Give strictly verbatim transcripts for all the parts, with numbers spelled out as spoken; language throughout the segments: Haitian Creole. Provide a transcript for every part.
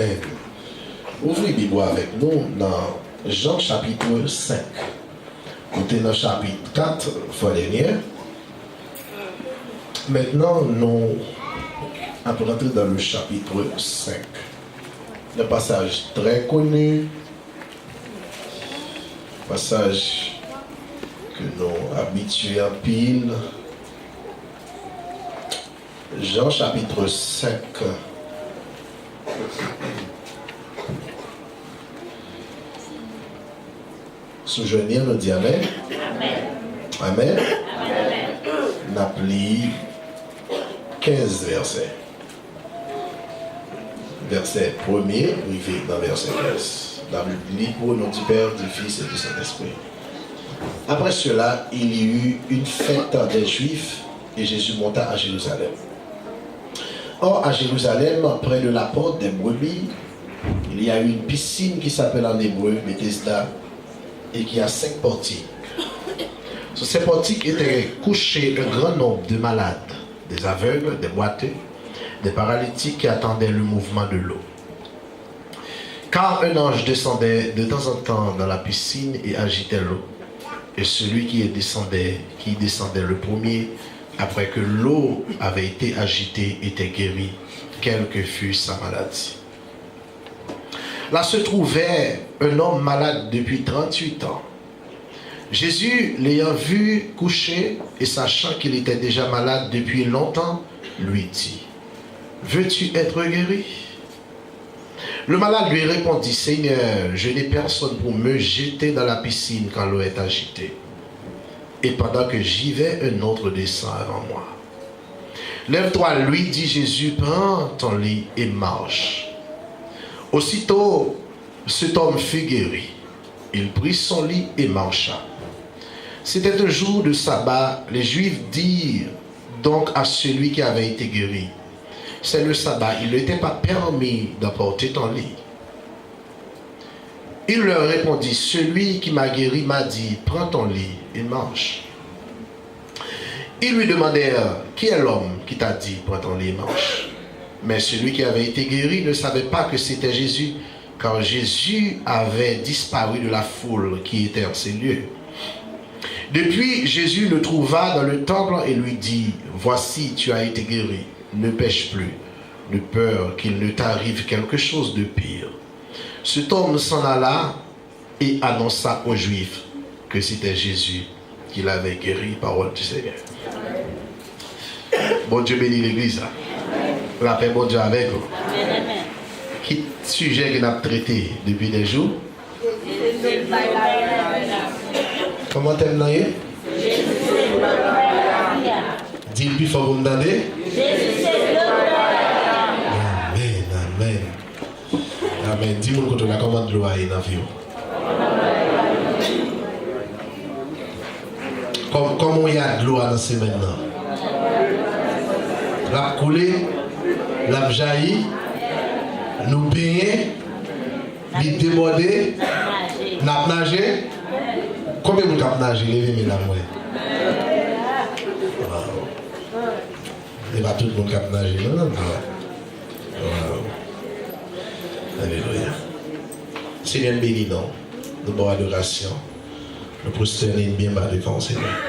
Amen. Ouvri Bib ou avèk nou nan Jan chapit senk. Nou te nan chapit kat fwa dènye. Mentnan, nou ap rantre dans le chapitre cinq. Un passage très connu, passage ke nou abitye anpil. Jan chapit senk. Si w jwenn li, nou di amèn. Amèn. N ap li kenz vèsè. Vèsè premye rive nan vèsè kenz. N ap li pou non du Père, du Fils et du Saint-Esprit. Après cela, il y eut une fête des Juifs et Jésus monta à Jérusalem. Or, à Jérusalem, près de la porte des brebis, il y a une piscine qui s'appelle en hébreu Bethesda et qui a cinq portiques. Sur ces portiques étaient couchés un grand nombre de malades, des aveugles, des boiteux, des paralytiques qui attendaient le mouvement de l'eau. Car un ange descendait de temps en temps dans la piscine et agitait l'eau. Et celui qui y descendait, qui y descendait le premier, après que l'eau avait été agitée, était guéri, quelle que fût sa maladie. Là se trouvait un homme malade depuis trente-huit ans. Jésus, l'ayant vu couché et sachant qu'il était déjà malade depuis longtemps, lui dit, veux-tu être guéri ? Le malade lui répondit, Seigneur, je n'ai personne pour me jeter dans la piscine quand l'eau est agitée. Et pendant que j'y vais, un autre descend avant moi. Lève-toi, lui dit Jésus, prends ton lit et marche. Aussitôt, cet homme fut guéri. Il prit son lit et marcha. C'était un jour de sabbat. Les Juifs dirent donc à celui qui avait été guéri, c'est le sabbat, il n'était pas permis d'emporter ton lit. Il leur répondit, celui qui m'a guéri m'a dit, prends ton lit et marche. Ils lui demandèrent, qui est l'homme qui t'a dit, prends ton lit et marche ? Mais celui qui avait été guéri ne savait pas que c'était Jésus, car Jésus avait disparu de la foule qui était en ces lieux. Depuis, Jésus le trouva dans le temple et lui dit, voici, tu as été guéri, ne pèche plus, de peur qu'il ne t'arrive quelque chose de pire. Cet homme s'en alla et annonça aux Juifs que c'était Jésus qui l'avait guéri. Parole du Seigneur. Bondye beni legliz la. Lapè Bondye avèk ou. Ki sijè ke n ap trete depi dè jou? Kòman tèm nan ye? Di l pi fò pou m tande. Amèn, amèn. Amèn. Di moun kote w la, kòman dlo a ye nan vi w? Kòm, kòman w ye ak dlo a nan semèn nan? L ap koule, l ap jayi, nou benyen, li debòde, n ap naje. Konbyen moun k ap naje? Leve men la m wè. Waw. Se pa tout moun k ap naje non nan dlo a. Waw. Alelouya. Senyè, n beni non w. Nou ba w adorasyon. Nou pwostène n byen ba devan w, Senyè.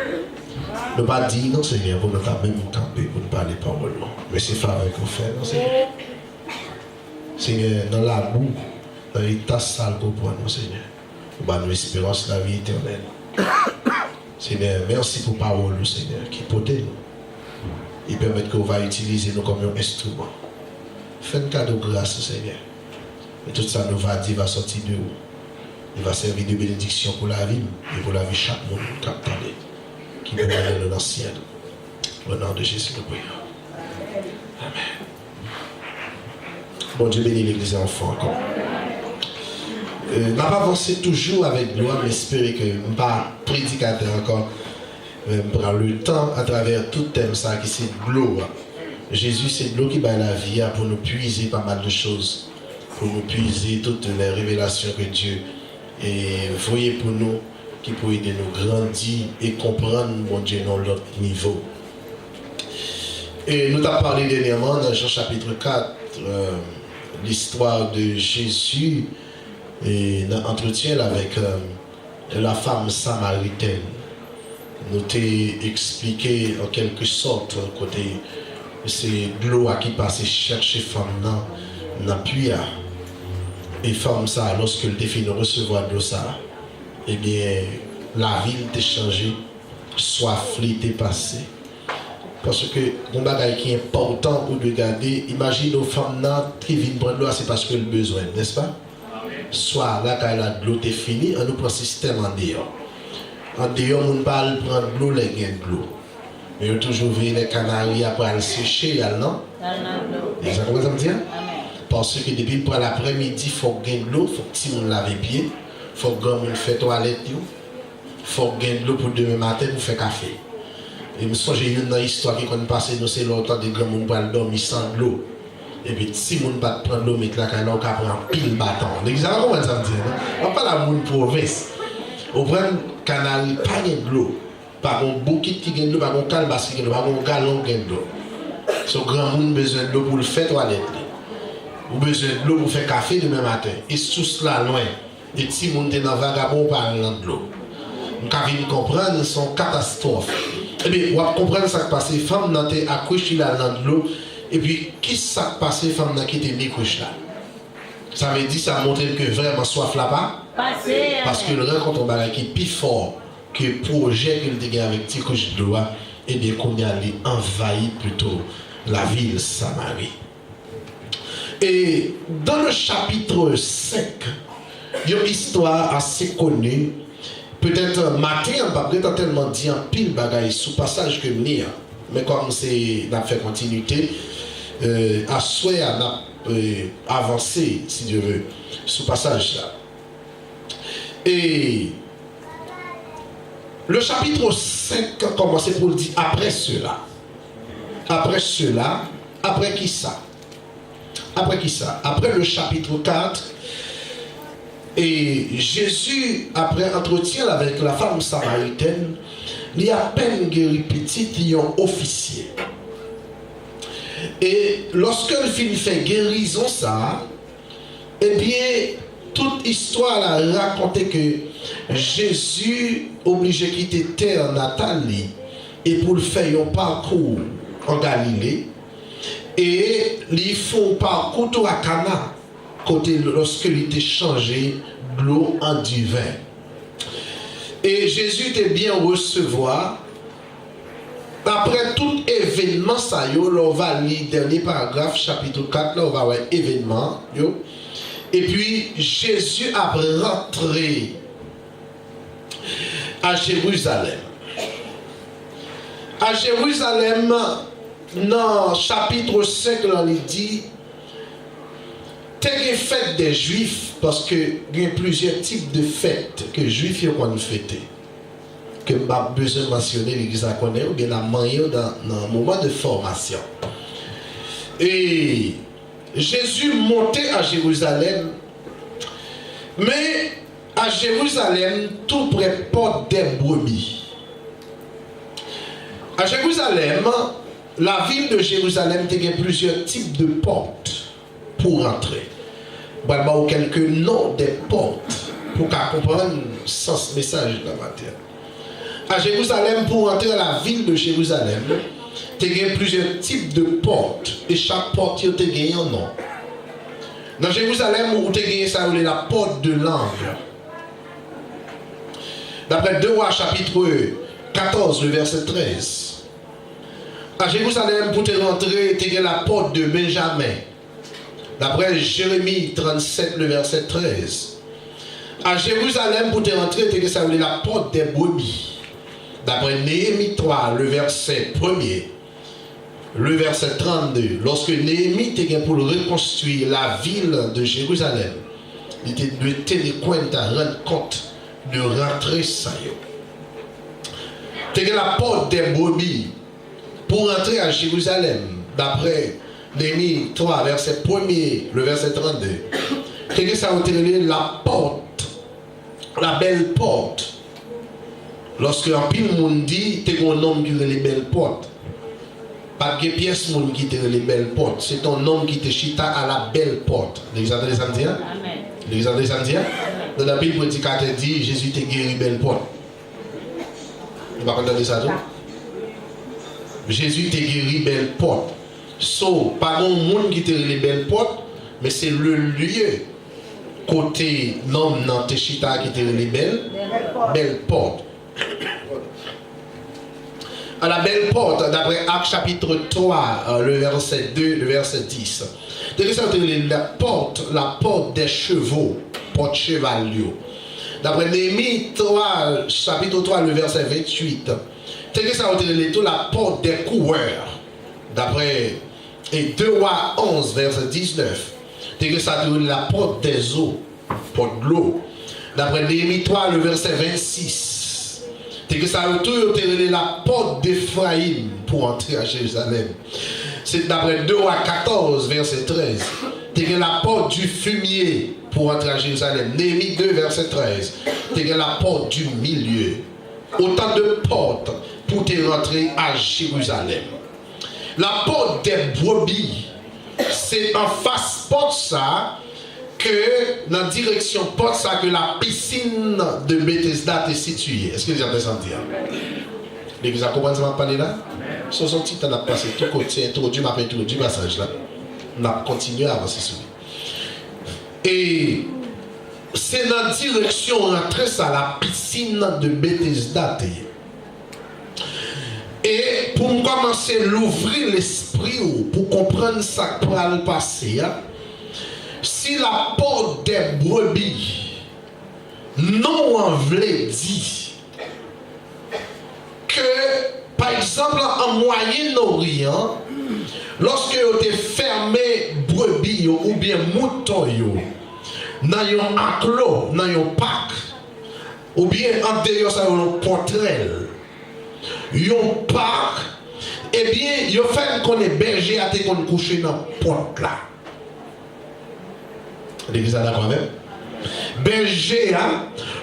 Nou pa diy non, Senyè, pou nou ta menm kanpe pou n pale pawòl ou. Men se favè ke w fè nou, Senyè. Senyè, nan labou, nan eta sal ke w pran nou, Senyè. Ou ba nou esperans lavi etènèl. Senyè, mèsi pou pawòl ou, Senyè, ki pote nou. E pèmèt ke w va itilize nou kòm yon enstriman. Fè n kado gras ou, Senyè. E tout sa nou va di va sòti de ou. Li va sèvi de benediksyon pou lavi m e pou lavi chak moun k ap tande. Ki pou mennen nou nan syèl. O non de Jezi nou priye. Amèn. Bondye beni legliz la yon fwa ankò. Euh, n ap avanse toujou avèk glwa, m espere ke m pa predikatè ankò. Men m pran le tan atravè tout tèm sa ki se dlo a. Jezi se dlo ki bay lavi a pou nou pwize pa mal de choz, pou nou pwize tout lè revelasyon ke Dye e voye pou nou, ki pou ede nou grandi e konprann Bondye nan yon lòt nivo. E nou t ap pale dènyèman nan Jan chapit kat, euh, L'histoire de Jésus e nan antretyen l avèk euh, la femme samaritaine. Nou te eksplike an kèlke sòt kote se dlo a ki pase chèche fanm nan nan pwi a. E fanm sa a, lòske l te fin resevwa dlo sa a, ebyen, lavi l te chanje, swaf li te pase. Paske gon bagay ki enpòtan ou dwe gade, imajine w fanm nan ki vin pran dlo a, se paske l bezwen l, nèspa? Swa lakay la dlo te fini, ann nou pran sistèm andeyò. Andeyò, moun pa al pran dlo lè gen dlo. Men yo toujou veye lè kanari a pral seche, y al nan. Èske w konprann sa m di a? Paske depi l pral aprèmidi, fòk gen dlo, fòk timoun lave pye, fòk granmoun fè twalèt yo, fòk gen dlo pou demen maten pou fè kafe. E m sonje youn nan istwa ki konn pase nou, se lè w tande granmoun pral dòmi san dlo. Epi timoun pa t pran dlo met lakay la, ou ka pran anpil baton. Legliz la pa konprann sa m di a non. M ap pale a moun pwovens. Ou konprann, kanari pa gen dlo. Pa gon boukit ki gen dlo, pa gon kalbas ki gen dlo, pa gon galon ki gen dlo. So granmoun bezwen dlo pou l fè twalèt li. Ou bezwen dlo pou fè kafe demen maten. E sous la lwen. E timoun te nan vagabon ou pa al nan dlo. M ka vin konprann se yon katastwòf. Ebyen, w ap konprann sa k pase. Fanm nan te ak kwich li la nan dlo. Epi, ki sa k pase? Fanm nan kite mi kwich la. Sa vle di, sa montre l ke vrèman swaf la pa. Paske l rankontre yon bagay ki pi fò ke pwojè ke l te gen avèk ti kwich dlo a. Ebyen, kounye a, li anvayi plito lavil Samari. Et dans le chapitre cinq, yon istwa ase koni. Petèt maten an, m p ap gentan tèlman di anpil bagay sou pasaj ke m li an. Men kòm se, n ap fè kontinite, euh, aswè a, n ap euh, avanse, si Dieu veut, sou pasaj la. E le chapitre cinq kòmanse pou l di, après cela. Après cela, apre kisa? Apre kisa? Après le chapitre quatre, e Jezi, apre antretyen l avèk la femme samaritaine, li apèn geri pitit yon ofisye. E lòske l fin fè gerizon sa a, ebyen, tout istwa la rakonte ke Jezi oblije kite tè natal li e pou l fè yon pakou an Galile, e li fè yon pakou tou a Kana, kote lòske li te chanje dlo an diven. E Jezi te byen resevwa. Apre tout evènman sa yo, lè w va li dènye paragraf chapit kat la, ou va wè evènman yo. Epi, Jezi ap rantre a Jerizalèm. A Jerizalèm, nan chapit senk lan, li di, te gen fèt dè Jwif, paske gen plizyè tip de fèt ke Jwif yo konn fete, ke m p ap bezwen mansyone, legliz la konnen, oubyen n a manyen yo nan, nan moman de fòmasyon. E Jezi monte a Jerizalèm, men a Jerizalèm, tou prè pòt dè brebi. A Jerizalèm, lavil de Jerizalèm te gen plizyè tip de pòt pou rantre. M pral ba w kèlke non de pòt pou w ka konprann sans mesaj la maten an. A Jerizalèm, pou w rantre a lavil de Jerizalèm, te gen plizyè tip de pòt, e chak pòt yo te gen yon non. Nan Jerizalèm, ou te gen sa yo rele la porte de l'angle. D'après deux Rois chapitre quatorze, le verset treize. A Jerizalèm, pou te rantre, te gen la porte de Benjamin. D'après Jérémie trente-sept, le verset treize. A Jerizalèm, pou te rantre, te gen sa yo rele la porte des brebis. D'après Néhémie trois, le verset premier, le verset trente-deux, lòske Neyemi te gen pou l rekonstwi lavil de Jerizalèm, li te dwe teni kwenta, rann kont de rantre sa yo. Te gen la porte des brebis pou rantre a Jerizalèm, d'après Neyemi twa, vèsè premye, le verset trente-deux. Te gen sa yo te rele la porte, la belle porte. Lòske anpil moun di, te gen yon nonm ki rele Bèl Pòt. Pa t gen pyès moun ki te rele Bèl Pòt. Se t on nonm ki te chita à la Belle Porte. Legliz la tande sa m di a? Legliz la tande sa m di a? Nan anpil predikatè di Jezi te geri Bèl Pòt. Nou pa konn tande sa tou? Jezi te geri Bèl Pòt. So, pa gen yon moun ki te rele Bèl Pòt, men se le lye kote nonm nan te chita ki te rele Bèl, Bèl Pòt. À la Belle Porte, d'après Actes chapitre trois, euh, le verset deux, le verset dix. Te gen sa yo te rele la pòt, la pòt dè chevo, pòt cheval yo. D'après Néhémie trois, chapitre trois, le verset vingt-huit. Te gen sa yo te rele tou la pòt dè kourè. D'après, e de Wa onz, vèsè diznèf. Te gen sa yo te rele la pòt dè zo, pòt dlo. D'après Néhémie trois, le verset vingt-six. Te gen sa yo tou, yo te rele la pòt d'Efrayim pou antre a Jerizalèm. Se d'après de Wa katòz, vèsè trèz. Te gen la porte du fumier pou antre a Jerizalèm. Néhémie deux, verset treize. Te gen la porte du milieu. Otan de pòt pou te rantre a Jerizalèm. La porte des brebis, se anfas pòt sa ke, nan direksyon pòt sa ke la piscine de Bethesda te sitiye. Èske legliz la konprann sa m di a? Legliz la konprann sa m ap pale la? Se yon ti tan n ap pase tou kote, se entwodui, m ap entwodui pasaj la. N ap kontinye avanse sou li. E se nan direksyon rantre sa la piscine de Bethesda te ye. E pou m kòmanse louvri lespri w pou konprann sa k pral pase a, si la porte des brebis, non an vle di ke, pa egzanp, an Mwayen Oryan, lòske yo te fèmen brebi yo oubyen mouton yo nan yon anklo, nan yon pak, oubyen andeyò sa yo, yon pòtrèl, yon pak, ebyen, yo fè n konnen bèje a te konn kouche nan pòt la. Legliz la dakò avè m? Bèje a,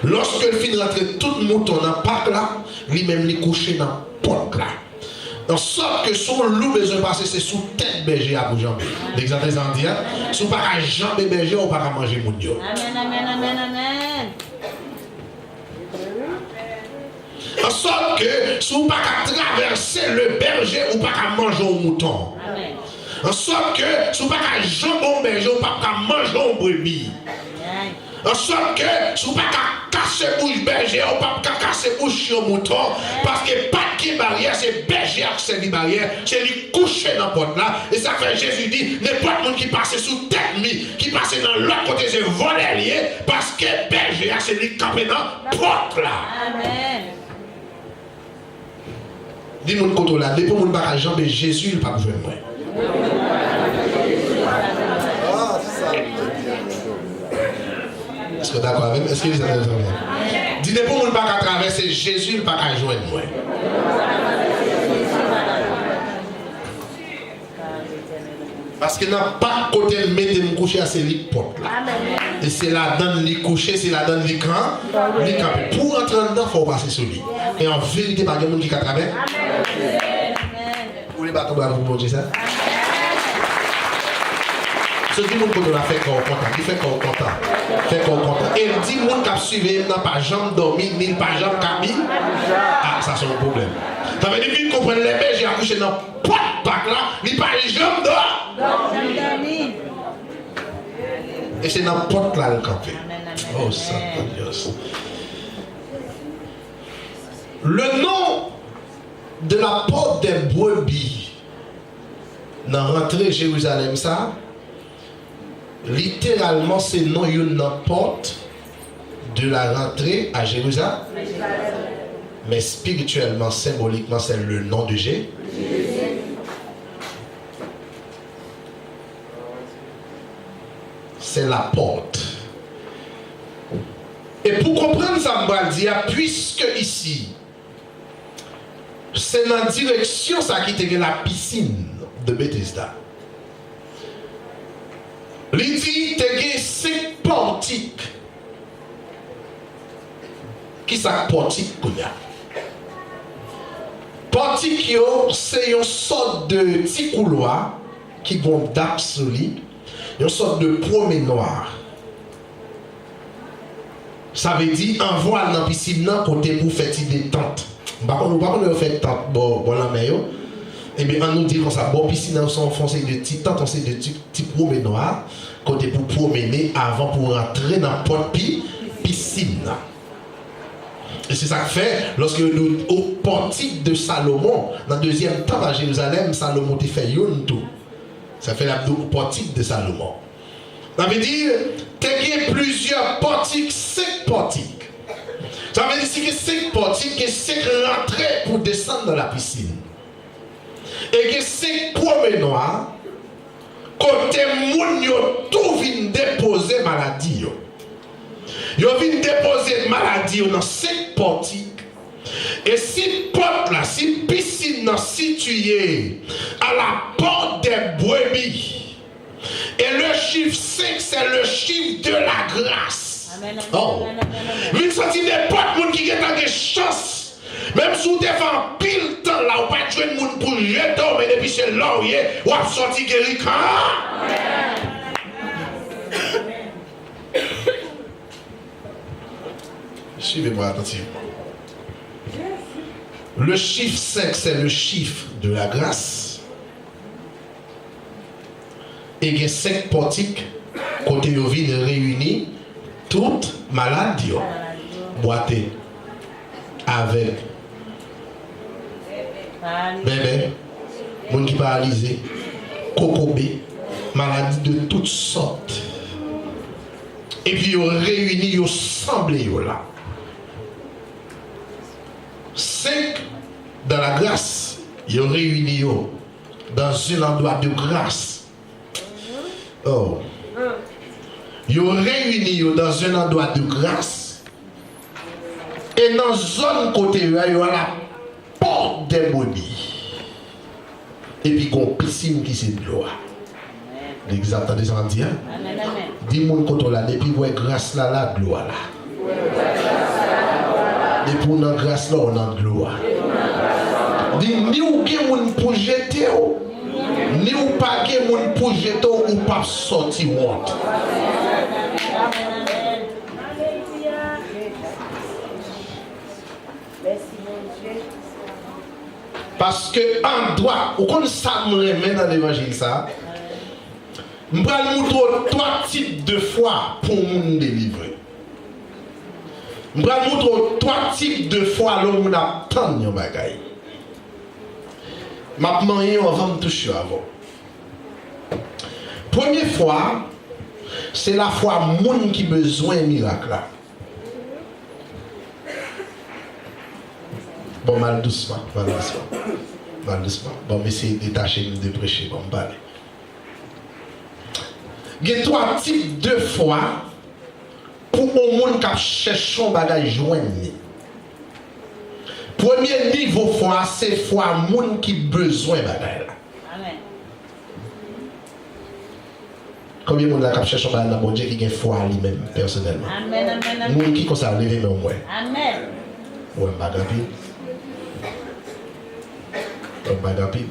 lòske l fin rantre tout mouton nan pak la, li menm li kouche nan pòt la. Ansòt ke si w lou bezwen pase, se sou tèt bèje a pou janbe. Legliz la tande sa m di a? Si w pa ka janbe bèje a, ou pa ka manje moun yo. Amèn, amèn, amèn, amèn. Ansòt ke si w pa ka travèse le bèje, ou pa ka manje yon mouton. Ansòt ke si w pa ka janbe yon bèje, ou p ap ka manje yon brebi. Ansòt ke si w pa ka kase bouch bèje a, ou p ap ka kase bouch yon mouton. Paske pa t gen baryè, se bèje a k sèvi baryè, se li k kouche nan pòt la. E sa k fè Jezi di, nenpòt moun ki pase sou tèt li, ki pase nan lòt kote, se vòlè li ye, paske bèje a se li k kanpe nan pòt la. Amèn. Di moun kote w la, depi moun pa ka janbe Jezi, li p ap jwenn mwen. Èske w dakò avè m? Èske legliz la dakò avè m? Di, depi moun pa ka travèse Jezi, li pa ka jwenn mwen. Paske nan pak kote l mete m kouche a, se li k pòt la. E se ladan l li kouche, se ladan l li kan, li kanpe. Pou w rantre anndan, fò w pase sou li. E an verite, pa gen moun ki ka travè. Ou le baton bravo pou Bondye sa? So di moun kote w la, fè kè w kontan, di fè kè w kontan. Fè kè w kontan. E l di moun k ap siveye m nan pa janm dòmi, ni l pa janm ka mi. Ah, sa se yon pwoblèm. Sa vle di vin konprann lè bèje a kouche nan pòt pak la, li pa janm dò. E se nan pòt la l kanpe. Oh, Satan Dios. Le nom de la porte des brebis nan rantre Jerizalèm sa, literalman, se non youn nan pòt de la rantre a Jerizalèm. Men espirityèlman, senbolikman, se le nom de Jé. Se la porte. E pou konprann sa m pral di a, puiske isi, se nan direksyon sa ki te gen la piscine de Bethesda. Li di te gen senk pòtik. Kisa k pòtik kounye a? Pòtik yo se yon sòt de ti koulwa ki gon dak sou li, yon sòt de pwomenwa. Sa vle di, anvan w al nan pisin nan, kote pou w fè ti detant. M pa konn, ou pa konn yo fè tant bò, bò lanmè yo? Ebyen, ann nou di konsa, bò pisin nan, se yon, se yon seri de ti tant, yon seri de ti, ti pwomenwa, kote pou pwomennen avan pou rantre nan pòt pi, pisin nan. E se sa k fè, lòske yo di w, au portique de Salomon, nan dezyèm tanp a Jerizalèm, Salomon te fè youn tou. Sa fè l ap di w, Portique de Salomon. Sa vle di, te gen plizyè pòtik, senk pòtik. Sa vle di, si gen senk pòtik, gen senk rantre pou desann nan lapisin. E gen senk pwomenwa, kote moun yo tou vin depoze maladi yo. Yo vin depoze maladi yo nan senk pòtik. E si pòt la, si pisin nan sitiye à la porte des brebis, et le chiffre cinq, c'est le chiffre de la grâce. Amen, amen, oh, amen, amen, amen. Vin santi nenpòt moun ki gentan gen chans. Menm si w te fè anpil tan la, ou pa t jwenn moun pou jete w, men depi se la w ye, w ap sòti geri kan. Suivez-moi attentivement. Le chiffre cinq, c'est le chiffre de la grâce. E gen senk pòtik kote yo vin reyini tout malad yo. Bwate, avèg, bèbè, moun ki paralize, kokobe, maladi de tout sòt. Epi yo reyini, yo sanble yo la. Senk dans la grâce, yo reyini yo dans un endroit de grâce. Oh. Yo reyini yo dans un endroit de grâce. E nan zòn kote yo a, yo a la porte des brebis. Epi gon pisin ki se dlo a. Legliz ap tande sa m ap di a? Amen, amen. Di moun kote w la, depi w wè gras la la, dlo a la. Depi w nan gras la, w nan dlo a. Di, ni w gen moun pou jete w, ni w pa gen moun pou jete w, ou p ap sòti wont. Paske andwa, ou konn sa m renmen nan levanjil sa a? M pral moutre w twa tip de fwa pou yon moun delivre. M pral moutre w twa tip de fwa lè yon moun ap tann yon bagay. M ap manyen yo anvan m touche yo avè w. Premye fwa, se lafwa moun ki bezwen mirak la. Bon, m al dousman, m al dousman. M al dousman. Bon, m eseye detache m de preche, bon, m pale. Gen twa tip de fwa pou yon moun k ap chèche yon bagay jwenn li. Premye nivo fwa, se fwa moun ki bezwen bagay la. Amen. Konbyen moun la k ap chèche yon bagay nan Bondye ki gen fwa li menm, pèsonèlman? Amen, amen, amen. Moun ki konsa, leve men w, m wè. Amen. Ou wè m pa gen anpil? Ou wè m pa gen anpil?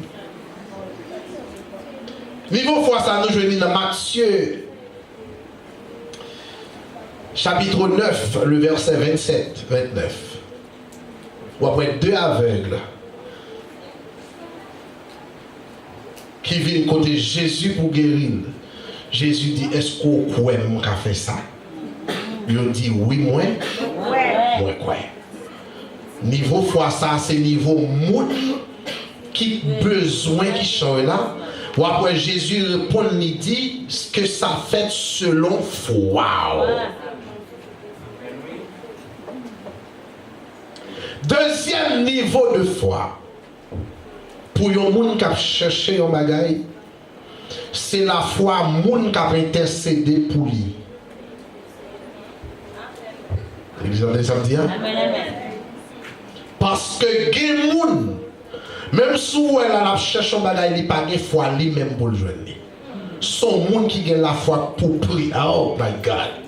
Nivo fwa sa, nou jwenn li nan Matye, chapitre neuf, le verset vingt-sept, vingt-neuf. W ap wè de avèg ki vin kote Jezi pou geri l. Jezi di, èske w kwè m ka fè sa? Yo di, wi, mwen, mwen kwè. Nivo fwa sa, se nivo moun ki bezwen ki chanje la. W ap wè Jezi reponn, li di, ke sa fèt selon fwa w. Dezyèm nivo de fwa, pou yon moun k ap chèche yon bagay, se lafwa moun k ap entèsede pou li. Legliz tande sa m di a? Amèn, amèn. Paske gen moun, menm si w wè l al ap chèche yon bagay, li pa gen fwa li menm pou l jwenn li. Se yon moun ki gen lafwa pou pri. Oh my God!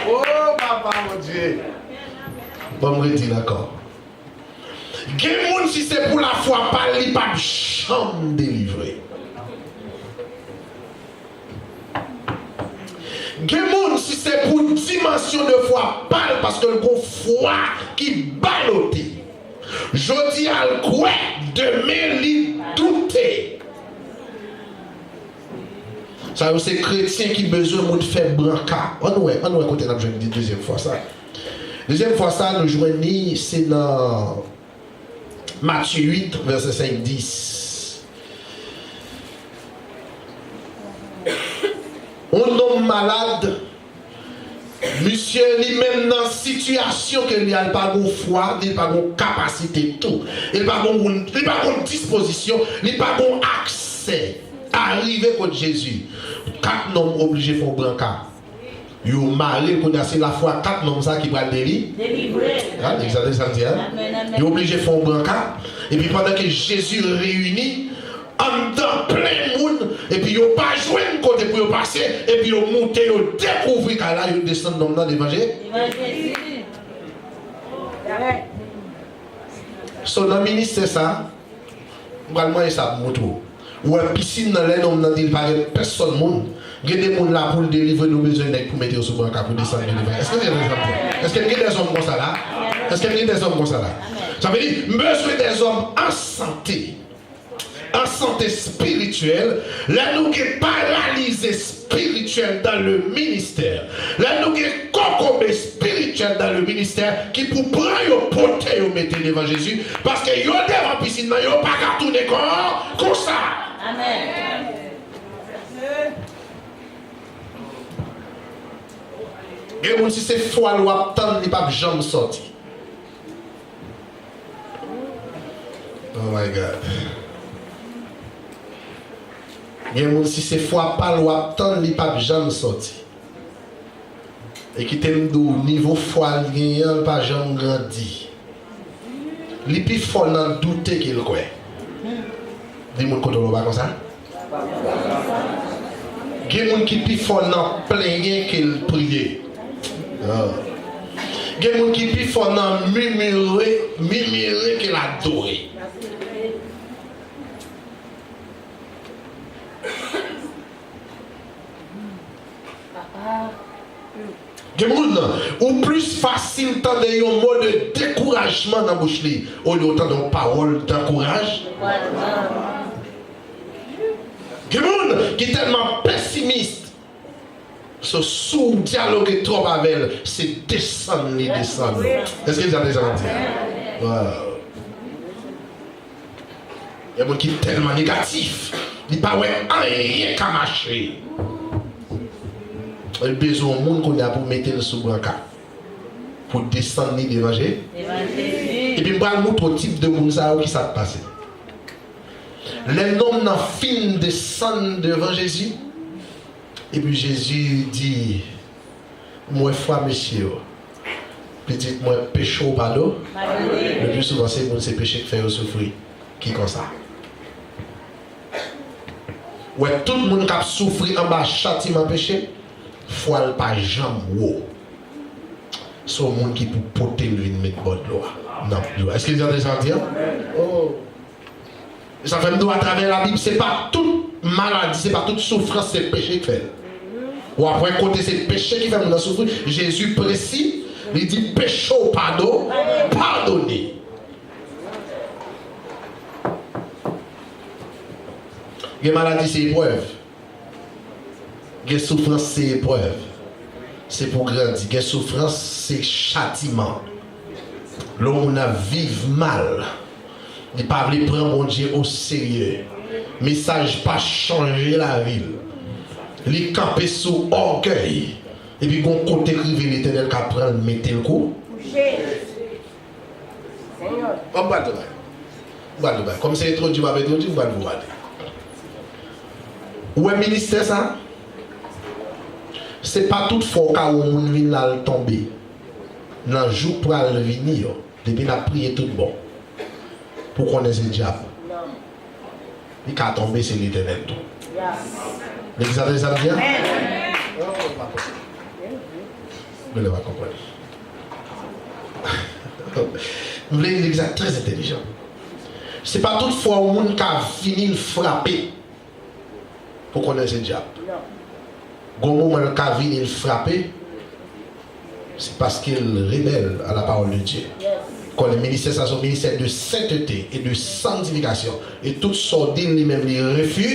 Oh, papa Bondye! Bon, m redi l ankò. Gen moun, si se pou lafwa pa l, li p ap janm delivre. Gen moun, si se pou dimansyon de fwa pa l, paske l gon fwa ki balote. Jodi a, l kwè, demen, li doute. Sa yo se kretyen ki bezwen moun fè branka. Ann wè, ann wè kote n ap jwenn li dezyèm fwa sa. Dezyèm fwa sa, nou jwenn li, se nan Matye uit, vèsè senk, dis. On nonm malad, misye li menm nan sitiyasyon ke li a, li pa gon fwa, li pa gon kapasite tou. Li pa gon, li pa gon dispozisyon, li pa gon aksè a rive kot Jezi. Kat nonm oblije fè yon branka. Yo mare l kounye a, se lafwa kat nonm sa ki pral deli. Delivre. Ha, egzakte sa m di a. Amèn, amèn. Yo oblije fè yon branka. Epi pandan ke Jezi reyini anndan plen moun, epi yo pa jwenn kote pou yo pase, epi yo moute, yo dekouvri kay la, yo desann nonm nan devan Je-, devan Jezi. So, nan ministè sa, m pral mande sa pou moutre w. Ou wè pisin nan, lè nonm nan di l pa gen pèsòn moun, gen de moun la pou l delivre, nou bezwen nèg pou mete yo sou branka pou desann yo devan. Èske m gen dèzòm? Èske m gen dèzòm konsa la? Èske m gen dèzòm konsa la? Sa vle di, m bezwen dèzòm an sante. An sante espirityèl, lè nou gen paralize espirityèl dans le ministère, lè nou gen kokobe espirityèl dans le ministère, ki pou pran yo, pote yo, mete devan Jezi, paske yo devan pisin nan, yo pa ka tounen kò konsa. Amèn. Gen moun, si se fwa l w ap tann, li p ap janm sòti. Oh my God. Gen moun, si se fwa pa l w ap tann, li p ap janm sòti. E kite m di w, nivo fwa l genyen an, l pa janm grandi. Li pi fò nan doute ke l kwè. Di moun kote w la, ou pa konsa? Gen moun ki pi fò nan plenyen ke l priye. Ah. Gen moun ki pi fò nan mimire, mimire ke l adore. Gen moun, ou plis fasil tande yon mo de dekourajman nan bouch li, olye w tande yon pawòl dankouraj. Gen moun ki tèlman pesimis, so, si w dyaloge twòp avè l, se desann li desann ou. Èske sa deja di? Wow. Gen moun ki tèlman negatif, li pa wè anyen ka mache. Li bezwen yon moun kounye a pou mete l sou branka, pou desann li devan Je-, epi m pral moutre w tip de moun sa yo ki sa k pase. Lè nonm nan fin desann devan Jezi, epi Jezi di, "M wè fwa mesye yo. Pitit mwen, peche w padone." Le pli souvan, se moun, se peche k fè yo soufri ki konsa. Wè, tout moun k ap soufri anba chatiman peche, fwa l pa janm wo. Se yon moun ki pou pote l vin met bò dlo a, nan dlo a. Èske w tande sa m di a? Oh. E sa fè m di w, atravè Labib, se pa tout maladi, se pa tout soufrans, se peche k fè l. W ap wè kote se peche ki fè moun nan soufri, Jezi presi, li di, "Peche w pado-, padone." Gen maladi, se eprèv. Gen soufrans, se eprèv. Se pou grandi. Gen soufrans, se chatiman. Lè yon moun ap viv mal, li pa vle pran Bondye oserye. Mesaj pa chanje lavi l. Li kanpe sou ògèy. Epi gon kote k rive, Letènèl ka pran l, mete l kou. Bon, m pral travay. M pral travay. Kòm se entwodui m ap entwodui, m pral pou pale. Ou wè ministè sa? Se pa tout fwa w ka wè yon moun vin la, l tonbe. Nan jou k pral vini yo, depi n ap priye tout bon, pou konnen se dyab. Li ka tonbe, se Letènèl tou. Legliz la tande sa m di a? Mwen lè pa konprann. M vle legliz la trè entèlijan. Se pa tout fwa yon moun ka vini l frape pou konnen se dyab. Gon moman l ka vini l frape, se paske l rebèl a la parole de Dieu. Konnen ministè sa se yon ministè de sainteté et de sanctification. E tout sa w di l li menm li refi,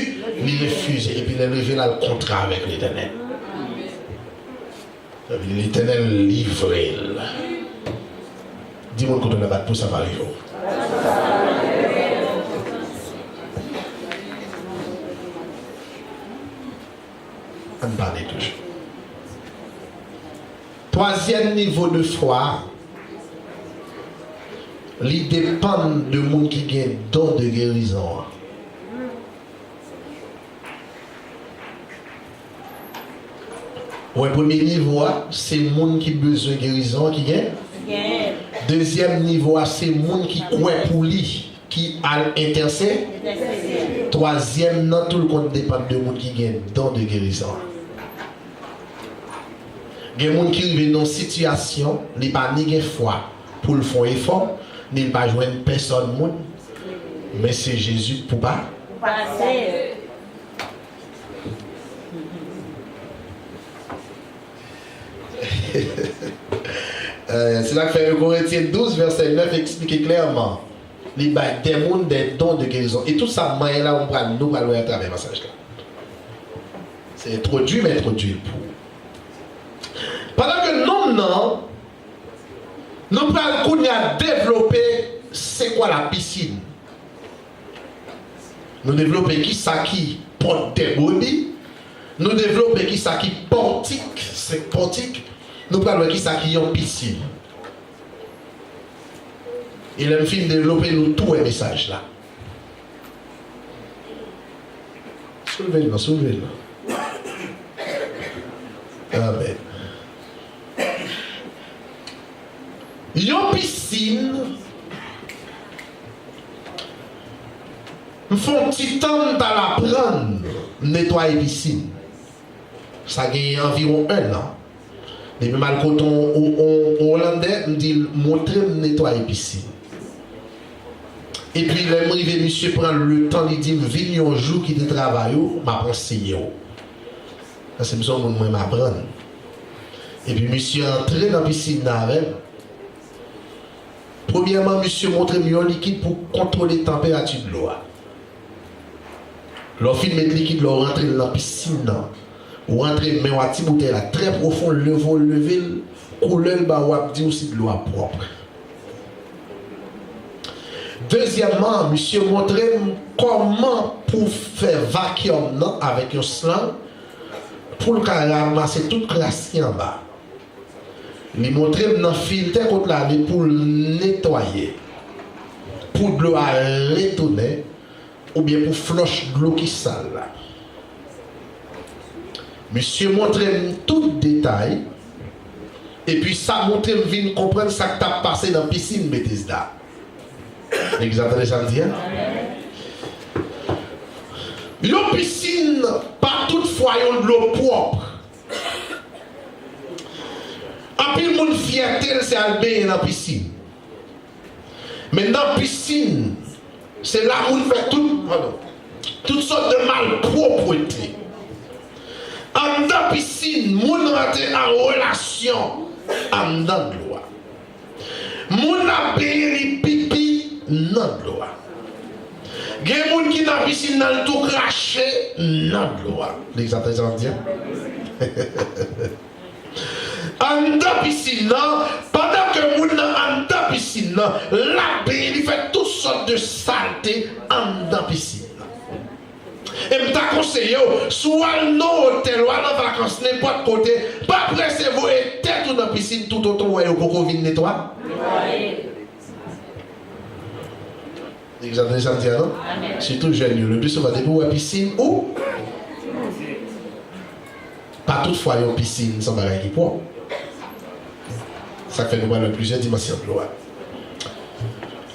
li refize. Epi lè l rive la l kontra avèk Letènèl. Letènèl livre l. Di moun kote w la bat pou sa pa rive w. Ann pale toujou. Twazyèm nivo de fwa, li depann de moun ki gen don de gerizon an. Ou wè, premye nivo a, se moun ki bezwen gerizon an ki gen. Dezyèm nivo a, se moun ki kwè pou li, ki al entèse. Twazyèm nan, tou l konn depann de moun ki gen don de gerizon an. Gen moun ki rive nan yon sitiyasyon, li pa ni gen fwa pou l fè yon efò, ni l pa jwenn pèsòn moun, men se Jezi pou pa. Pou pase. Eh, se sa k fè Korentyen douz, vèsè nèf eksplike klèman. Li bay de moun de don de gerizon. E tout sa m manyen la, ou pral, nou pral wè atravè pasaj la. Se entwodui, m entwodui l pou ou. Pandan ke nonm nan, nou pral kounye a devlope se kwa la pisin. Nou devlope kisa ki pòt dèbodi. Nou devlope kisa ki pòtik, senk pòtik. Nou pral wè kisa ki yon pisin. E lè m fin devlope, nou tou wè mesaj la. Soulve l non, soulve l non. Amèn. Yon pisin, m fè yon ti tan m t al aprann netwaye pisin. Sa gen anviwon en an. Depi m al kote yon, yon, yon, yon Olandè, m di l montre m netwaye pisin. Epi lè m rive, misye pran letan, li di m, vin yon jou kite travay ou, m ap anseye w. Paske m se yon moun m renmen aprann. Epi misye antre nan pisin nan avè m. Premyèman, misye montre m yon likid pou kontwole tanperati dlo a. Lè w fin met likid la, w rantre l nan pisin nan. Ou rantre men w a ti boutèy la trè pwofon, leve w leve l, koulè l ba w ap di w si dlo a pwòp. Dezyèmman, misye montre m kòman pou fè vakyòm nan avèk yon slang pou l ka ranmase tout kras ki anba. Li montre m nan filtè kot l ale pou l netwaye, pou dlo a retounen, oubyen pou flòch dlo ki sal la. Misye montre m tout detay, epi sa montre m vin konprann sa k t ap pase nan pisin Betesda. Nèg sa tande sa m di a? Yon pisin pa tout fwa yon dlo pwòp. Anpil moun fyète l se al benyen nan pisin. Men nan pisin, se la moun fè tout, padon, tout sòt de malpwòpte. Anndan pisin, moun rantre an relasyon anndan dlo a. Moun ap benyen, li pipi nan dlo a. Gen moun ki nan pisin nan, li tou krache nan dlo a. Nèg sa tande sa m di a? Anndan pisin nan, pandan ke moun nan anndan pisin nan, l ap benyen, li fè tout sòt de salte anndan pisin nan. E m ta konseye w, si w al nan otèl, w al an vakans nenpòt kote, pa prese voye tèt ou nan pisin toutotan w wè yo poko vin netwa. Nèg sa tande sa m di a non? Sitou jèn yo, le pli souvan, depi w wè pisin, ou pa tout fwa yon pisin se yon bagay ki pwòp. Sa k fè nou pral wè plizyè dimansyon dlo a.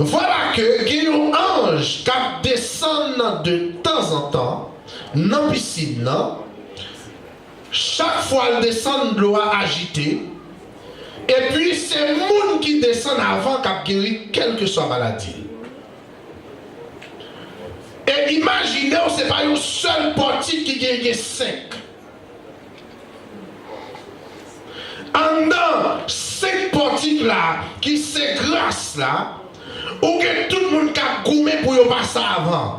Vwala ke gen yon anj k ap desann de tanzantan nan pisin nan. Chak fwa l desann, dlo a ajite. Epi se moun ki desann avan k ap geri kèlkeswa maladi l. E imajine w, se pa yon sèl pòtik ki gen, gen senk. Anndan senk pòtik la, ki se gras la, ou gen tout moun k ap goumen pou yo pase avan.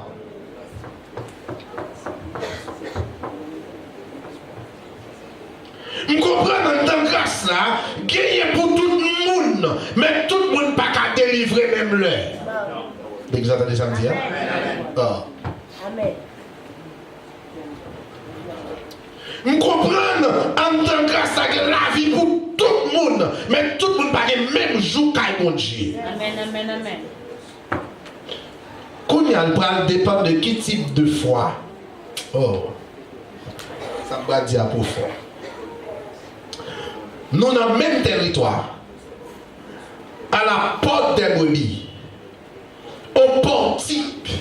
M konprann anndan gras la, genyen pou tout moun, men tout moun pa ka delivre menm lè. Nèg yo tande sa m di a? Ah. M konprann anndan gras la gen lavi pou tout moun, men tout moun pa gen menm jou kay Bondye. Amèn, amèn, amèn. Kounye a, l pral depann de ki tip de fwa. Oh. Sa m pral di a pwofon. Nou nan menm tèritwa. À la porte des brebis. Au portique.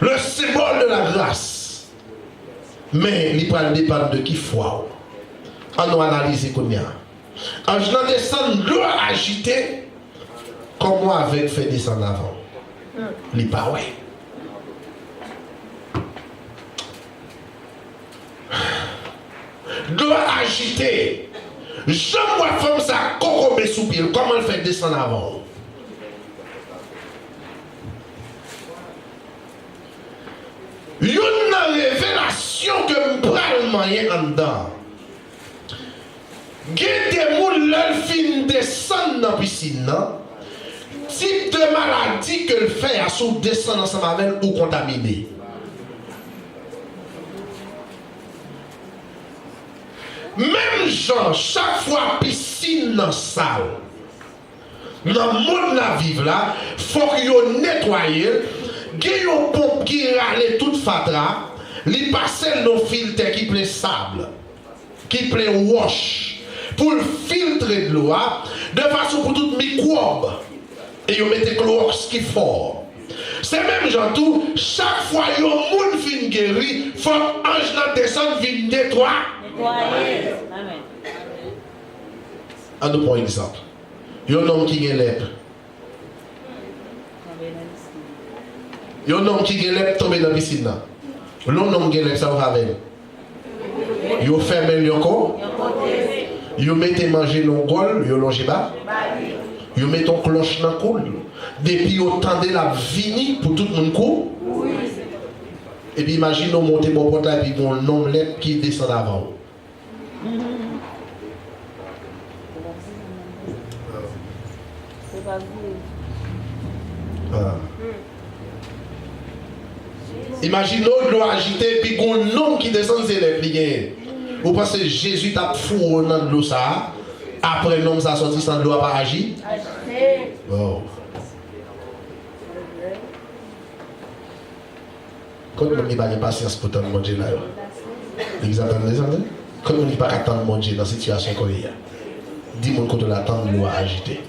Le symbole de la grâce. Men li pral depann de ki fwa w. Ann nou analize kounye a. Anj lan desann, dlo a ajite. Kòman w avèg fè desann avan w? Li pa wè. Dlo a ajite. Jan w wè fanm sa kokobe sou pye l, kòman l fè desann avan w? Youn nan revelasyon ke m pral manyen anndan an. Gen de moun, lè l fin desann nan pisin nan, tip de maladi ke l fè a, si w desann ansanm avè l, ou kontamine. Menm jan, chak fwa pisin nan sal, nan mond n ap viv la, fòk yo netwaye l. Gen yon ponp ki rale tout fatra, li pase l nan filtè ki plen sab, ki plen wòch, pou l filtre dlo a, de fason pou tout mikwòb, e yo mete klowòks ki fò. Se menm jan tou, chak fwa yon moun fin geri, fòk anj lan desann vin netwa-. Netwaye. Amèn. Ann nou pran yon egzanp. Yon nonm ki gen lèp. Yon nonm ki gen lèp tonbe nan pisin nan. Lè yon nonm gen lèp, sa yo fè avè l? Yo fèmen l yon ko-. Yo mete manje nan yon gòl, yo lonje ba. Yo mete yon klòch nan kou l. Depi yo tande l ap vini pou tout moun kou-. Epi imajine w monte bò pòt la epi gen yon nonm lèp ki desann avan w. Ah. Imajine w dlo ajite epi gon nonm ki desann se lèp li genyen. Ou panse Jezi t ap foure w nan dlo sa a? Apre nonm sa sòti san dlo a pa aji? Bon. Kot moun ki pa gen pasyans pou tann Bondye la yo? Egzakteman, mezanmi. Kot moun ki pa ka tann Bondye nan sitiyasyon ke w ye a? Di moun kote w la, tann dlo a ajite.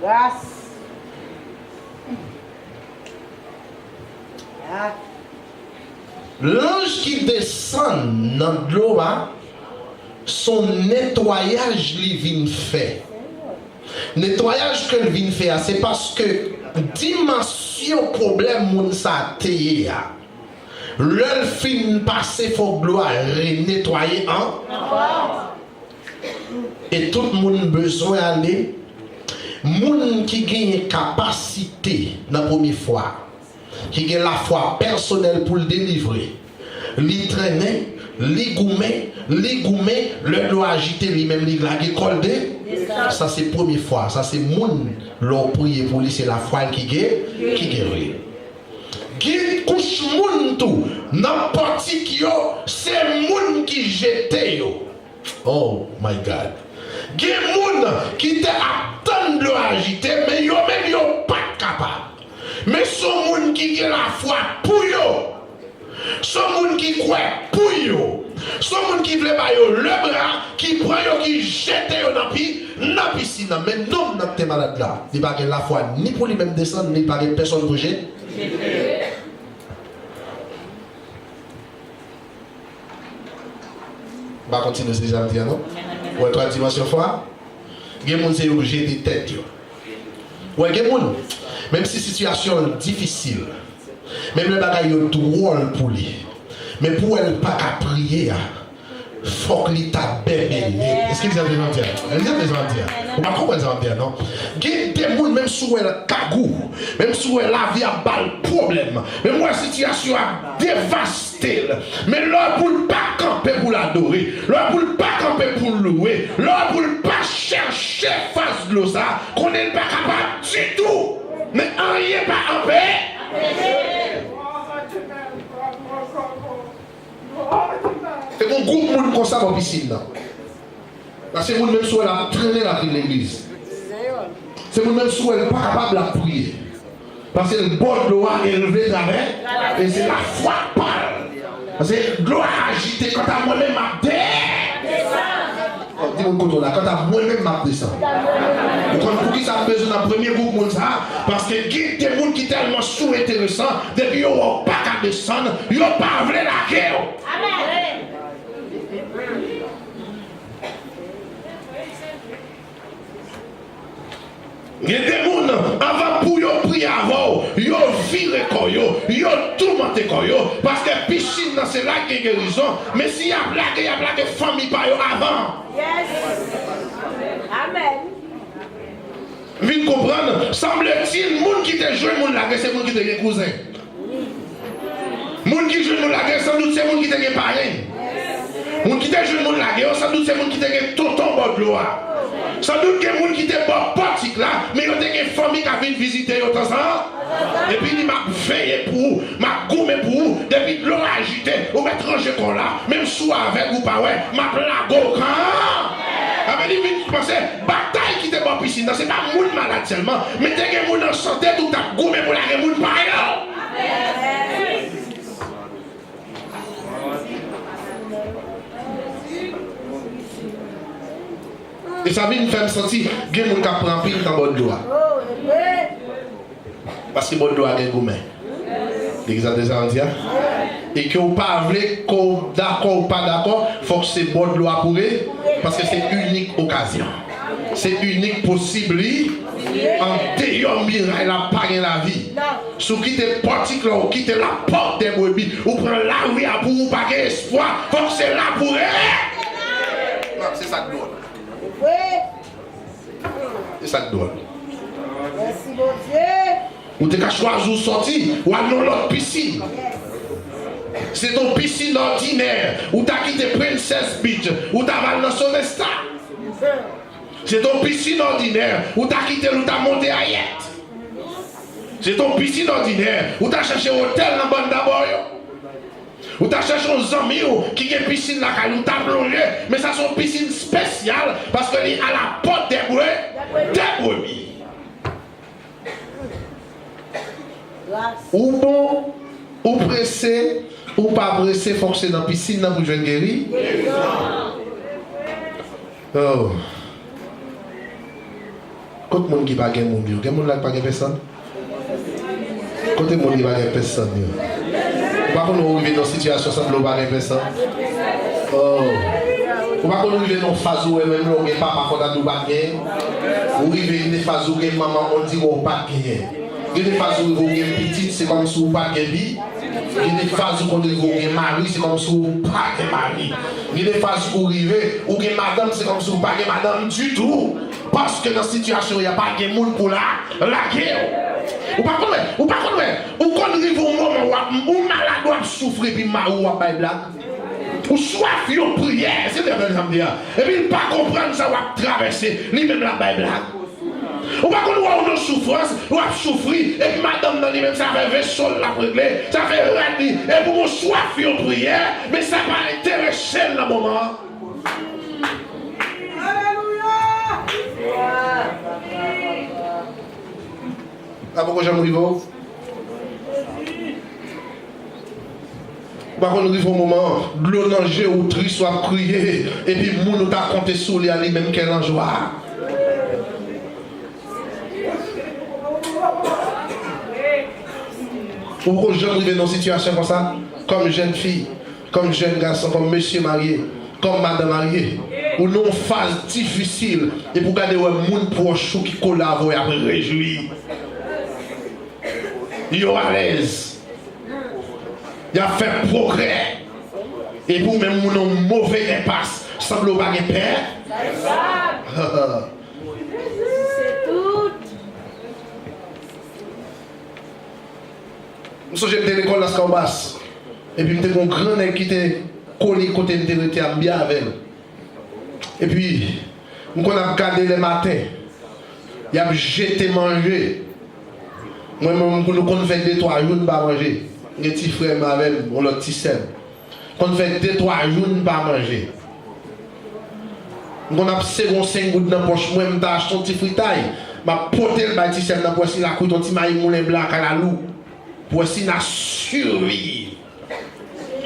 Gras. Lanj ki desann nan dlo a, se yon netwayaj li vin fè. Netwayaj ke l vin fè a, se paske dimansyon pwoblèm moun sa a te ye a, lè l fin pase, fòk dlo a renetwaye an-. E tout moun bezwen ale. Moun ki genyen kapasite nan premye fwa, ki gen lafwa pèsonèl pou l delivre, li trennen, li goumen, li goumen, lè dlo ajite, li menm li lage kò l de-. Sa se premye fwa, sa se moun, lè w priye pou li, se lafwa l ki ge-, ki geri. Gen kouch moun tou, nan pòtik yo, se moun ki jete yo. Oh my God. Gen moun ki te ap tann dlo ajite, men yo menm yo pa t kapab. Men se yon moun ki gen lafwa pou yo. Se yon moun ki kwè pou yo. Se yon moun ki vle ba yo lebra, ki pran yo, ki jete yo nan pi-, nan pisin nan. Men nonm nan ki te malad la, li pa gen lafwa ni pou li menm desann, ni li pa gen pèsonn pou je-. Jete. M pa kontinye se sa m di a non. Ou wè twa dimansyon fwa? Gen moun se yo k jete tèt yo. Ou wè gen moun, menm si sitiyasyon l difisil, menm lè bagay yo dwòl pou li, men pou wè l pa ka priye a, fòk li ta bèbè nèt. Èske li sa m di a? Li sa m di a? Ou pa konprann sa m di a non. Gen de moun menm si w wè l kagou, menm si w wè lavi ap ba l pwoblèm, menm w wè sitiyasyon ap devaste l, men lè w wè pou l pa kanpe pou l adore, lè w wè pou l pa kanpe pou l louwe, lè w wè pou l pa chèche fas dlo sa, konnen l pa kapab ditou. Men anyen pa anpe. Se gon gwoup moun konsa bò pisin nan. Paske moun menm si w wè l ap trennen l ap vin legliz. Se moun menm si w wè l pa kapab l ap priye. Paske l bò dlo a e l vle travè, e se lafwa pa l. Paske dlo a ajite, kanta mwen menm m ap de. Oh, di moun kote w la, kanta mwen menm m ap desann. Ou konn poukisa m bezwen nan premye gwoup moun sa a? Paske gen de moun ki tèlman sou enteresan, depi yo wè w pa ka desann, yo pa vle lage w. Gen de moun, anvan pou yo priye avè w, yo vire kò yo, yo toumante kò yo, paske pisin nan se la k gen gerizon, men si y ap lage, y ap lage fanmi pa yo avan. Yes. Amen. Vin konprann, sanble ti moun ki te jwenn moun lage, se moun ki te gen kouzen. Moun ki jwenn moun lage, sandout se moun ki te gen parenn. Moun ki te jwenn moun lage yo, sandout se moun ki te gen tonton bò dlo a. Sandout gen moun ki te bò pòtik la, men yo te gen fanmi k ap vin vizite yo tanzantan. Epi li, m ap veye pou ou, m ap goumen pou ou, depi dlo a ajite, ou mèt ranje kò w la, menm si w avèg ou pa wè, m ap lage w kan. Sa vle di vin panse, batay ki te bò pisin nan, se pa moun malad sèlman, men te gen moun an sante tou k t ap goumen pou lage moun pa yo. E sa vin fè m santi gen moun k ap pran anpil tan bò dlo a. Paske bò dlo a gen goumen. Legliz la te sa di a. E ke w pa vle, ke w dakò ou pa dakò, fòk se bò dlo a pou re, paske se inik okazyon. Se inik posib li. Andeyò miray la pa gen lavi. Si w kite pòtik la, ou kite la porte des brebis, ou pran lari a pou ou, pa gen espwa, fòk se la pou re. Non, se sa k dwòl. Se sa k dwòl. Mèsi Bondye. Ou te ka chwazi w sòti, w al nan lòt pisin. Se t on pisin òdinè, ou ta kite Princess Beach, ou ta va al nan Sovesta. Se t on pisin òdinè, ou ta kite l, ou ta monte Hyatt. Se t on pisin òdinè, ou ta chèche otèl nan Banda Born yo. Ou ta chèche yon zanmi w ki gen pisin lakay li, ou ta plonje, men sa se yon pisin espesyal, paske li à la porte des bre-, des brebis. Ou bon, ou prese, ou pa prese, fòk se nan pisin nan pou jwenn geri. Oh. Kot moun ki pa gen moun yo? Gen moun la ki pa gen pèsonn? Kote moun ki pa gen pèsonn yo? Ou pa konn ou rive nan sitiyasyon sanble ou pa gen pèsonn? Oh. Ou pa konn ou rive nan faz ou wè menm lè ou gen papa fò ta di ou pa gen? Ou rive gen de faz ou gen manman on di ou pa t genyen. Gen de faz ou rive ou gen pitit se kòmsi ou pa t gen pi. Gen de faz ou konn rive ou gen mari se kòmsi ou pa gen mari. Gen de faz ou rive ou gen madanm se kòmsi ou pa gen madanm ditou. Paske nan sitiyasyon w ye a pa gen moun pou la lage w. Ou pa konn wè, ou pa konn wè, ou konn rive yon moman w ap, ou malad w ap soufri epi mari w ap bay blag. Ou swaf yon priyè, se vrè sa m di a. Epi l pa konprann sa w ap travèse, li menm l ap bay blag. Ou pa konn wè w nan soufrans, w ap soufri, epi madanm nan li menm sa fè veso l l ap regle, sa fè rad li, epi w swaf yon priyè, men sa pa enterese l nan moman an. Alelouya! Sa poko janm rive w? Ou pa konn rive yon moman, dlo nan je w, ou tris, w ap kriye, epi moun ou ta konte sou li a, li menm kè l an jwa. Ou poko janm rive nan yon sitiyasyon konsa, kòm jèn fi, kòm jèn gason, kòm mesye marye. Kòm madan marye, ou nan yon faz difisil, epi w gade wè moun pwòch ou ki kole avè w, y ap rejwi. Yo alèz. Y ap fè pwogrè. Epi w menm ou nan yon move enpas, sanble w pa gen pè. M sonje m te lekòl Laskawbas. Epi m te gen yon gran nèg ki te kole kote m te rete a, m byen avè l. Epi, m konn ap gade lè maten, y ap jete manje. Mwen menm, nou konn fè de twa jou n pa manje. M gen ti frè m avè m, yon lòt ti sè m. Konn fè de twa jou n pa manje. M konn ap sere yon senk goud nan pòch mwen, m ta achte yon ti fritay. M ap pote l bay ti sè m nan pou wè si l a kwit yon ti mayi moulen blan a kalalou. Pou wè si n a siviv.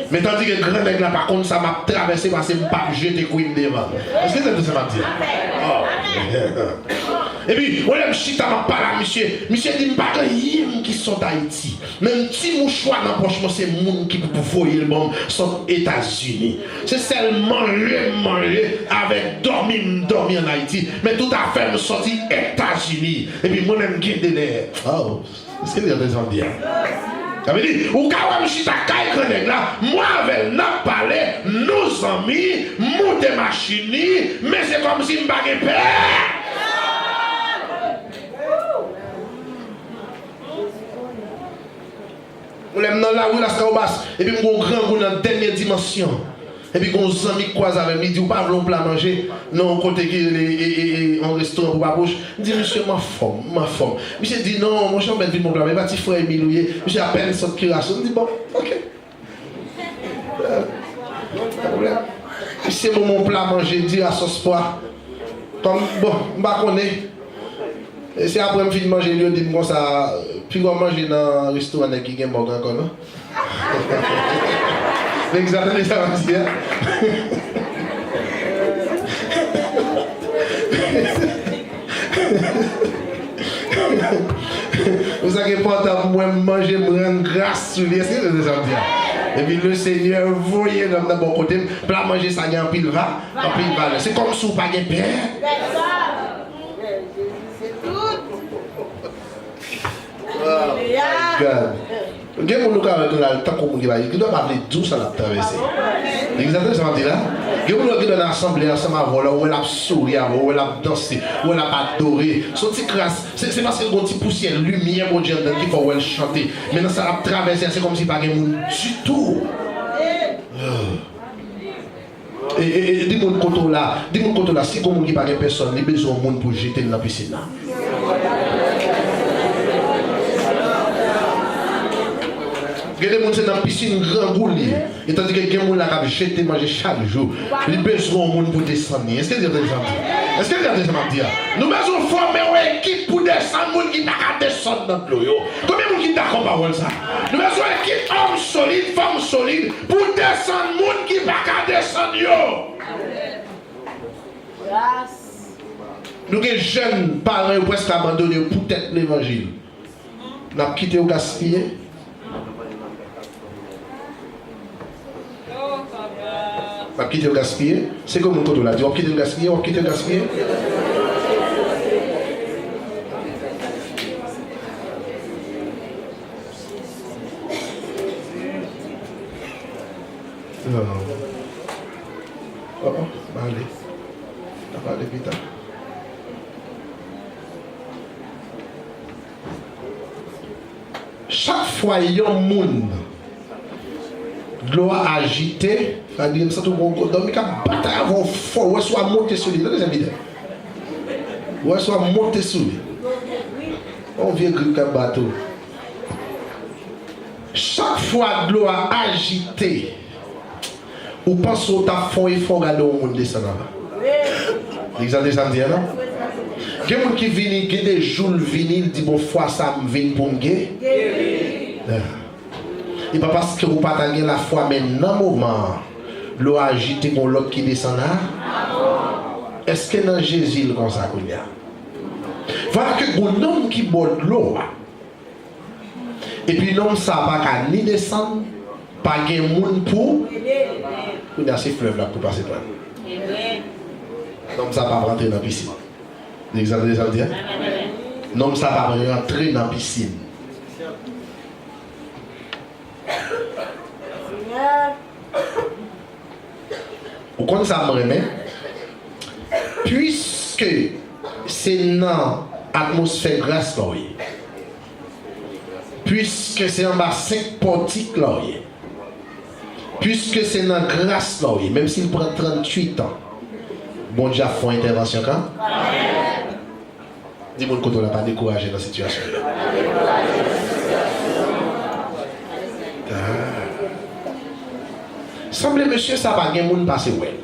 Men tandike gran nèg la pa konn sa m ap travèse, pase m p ap jete kwi m devan. Èske se sa m ap di a? Oh. Epi, mwen lè m chita m ap pale a misye, misye di m pa gen anyen m ki sot Ayiti. Menm ti mouchwa nan pòch mwen se moun ki voye l ban m sot Etazini. Se sèl manje m manje avèk dòmi m dòmi ann Ayiti. Men tout afè m soti Etazini. Epi mwen menm gen de nèg. Oh. Èske n konprann sa m di a? Sa vle di, ou ka wè m chita kay gran nèg la, mwen avè l n ap pale, nou zanmi, m moute machin li, men se kòmsi m pa gen pè. Ou lè m nan lari Laskawbas, epi m gen yon grangou nan dènye dimansyon. Epi gen yon zanmi k kwaze avè m, li di, "Ou pa vle yon pla manje nan yon kote ki rele, e, e, e, yon restoran pou Papouch?" M di, "Misye, m anfòm, m anfòm." Misye di, "Non, monchè, ou mèt vin yon pla manje, pa ti frè Emil ou ye?" Misye apèn sot Kiraso. M di, "Bon, oke." Pa pwoblèm. Misye ban m yon pla manje di a sòs pwa. Kòm, bon, m pa konnen. E se apre m fin manje l, yo di m konsa, "Piga w manje nan restoran nèg ki gen mòg ankò, non?" Nèg sa tande sa m ap di a. Pou sa ki enpòtan pou mwen, m manje, m rann gras sou li. Èske w tande sa m di a? Epi Lesenyè voye nonm nan bò kote m. Pla manje sa gen anpil va, anpil valè. Se kòmsi w pa gen pè. Pèsòn. Jezi, se tout. Oh my God. Gen moun ou ka wè tou la, tankou moun ki pa, ki dwa pa vle di w sa l ap travèse. Egzakteman sa m ap di la. Gen moun ou wè ki dwa nan asanble ansanm avè w la, ou wè l ap souri avè w, ou wè l ap danse, ou wè l ap adore. Se yon ti kras, se, se paske l gen yon ti pousyè limyè Bondye anndan l ki fè w wè l chante. Men nan sa l ap travèse a, se kòmsi pa gen moun ditou. Ah. E, e, e, di moun kote w la, di moun kote w la, si gon moun ki pa gen pèsòn, li bezwen yon moun pou jete l nan pisin nan. Gen de moun se nan pisin grangou li ye. E tandike gen moun la k ap jete manje chak jou. Li bezwen yon moun pou desann li. Èske n tande sa m di? Èske n tande sa m ap di a? Nou bezwen fòme yon ekip pou desann moun ki pa ka desann nan dlo yo. Konbyen moun ki dakò pawòl sa? Nou bezwen ekip òm solid, fanm solid pou desann moun ki pa ka desann yo. Nou gen jèn paran yo prèske abandone yo poutèt levanjil. N ap kite yo gaspiye? N ap kite yo gaspiye? Se kòman kote w la di, w ap kite yo gaspiye, w ap kite yo gaspiye? Non. Oh, oh, m ale. N a pale pita. Chak fwa yon moun, dlo a ajite, sa di m santi yon gwo dòmi k ap batay avè w fò, ou wè si w a monte sou li, tande sa biten. Ou wè si w a monte sou li. Yon vye grip k ap bat ou. Chak fwa dlo a ajite, ou panse w t ap fè yon efò gade yon moun desann anba. Egzakte sa m di a non? Gen moun ki vini, gen de jou l vini, l di, "Bon, fwa sa m vin pou m ge-, geri." E pa paske ou pa ta gen lafwa, men nan moman an, dlo a ajite, gon lòt ki desann a. Èske nan Jezi l konsa kounye a? Vwala ke gon nonm ki bò dlo a. Epi nonm sa a pa ka ni desann, Pa gen moun pou. Kounye a se flèv la pou pase pran. Nonm sa p ap rantre nan pisin. Egzanp, egzanp, di, a? Nonm sa p ap rantre nan pisin. Ou konn sa m renmen? Piske se nan atmosfè gras la w ye, piske se anba senk pòtik la w ye, piske se nan gras la w ye, menm si l pran tranntuit an, Bondye ap fè yon entèvansyon kan. Di moun kote w la pa dekouraje nan sitiyasyon yo. Ah. Sanble mesye sa pa gen moun pase wè l.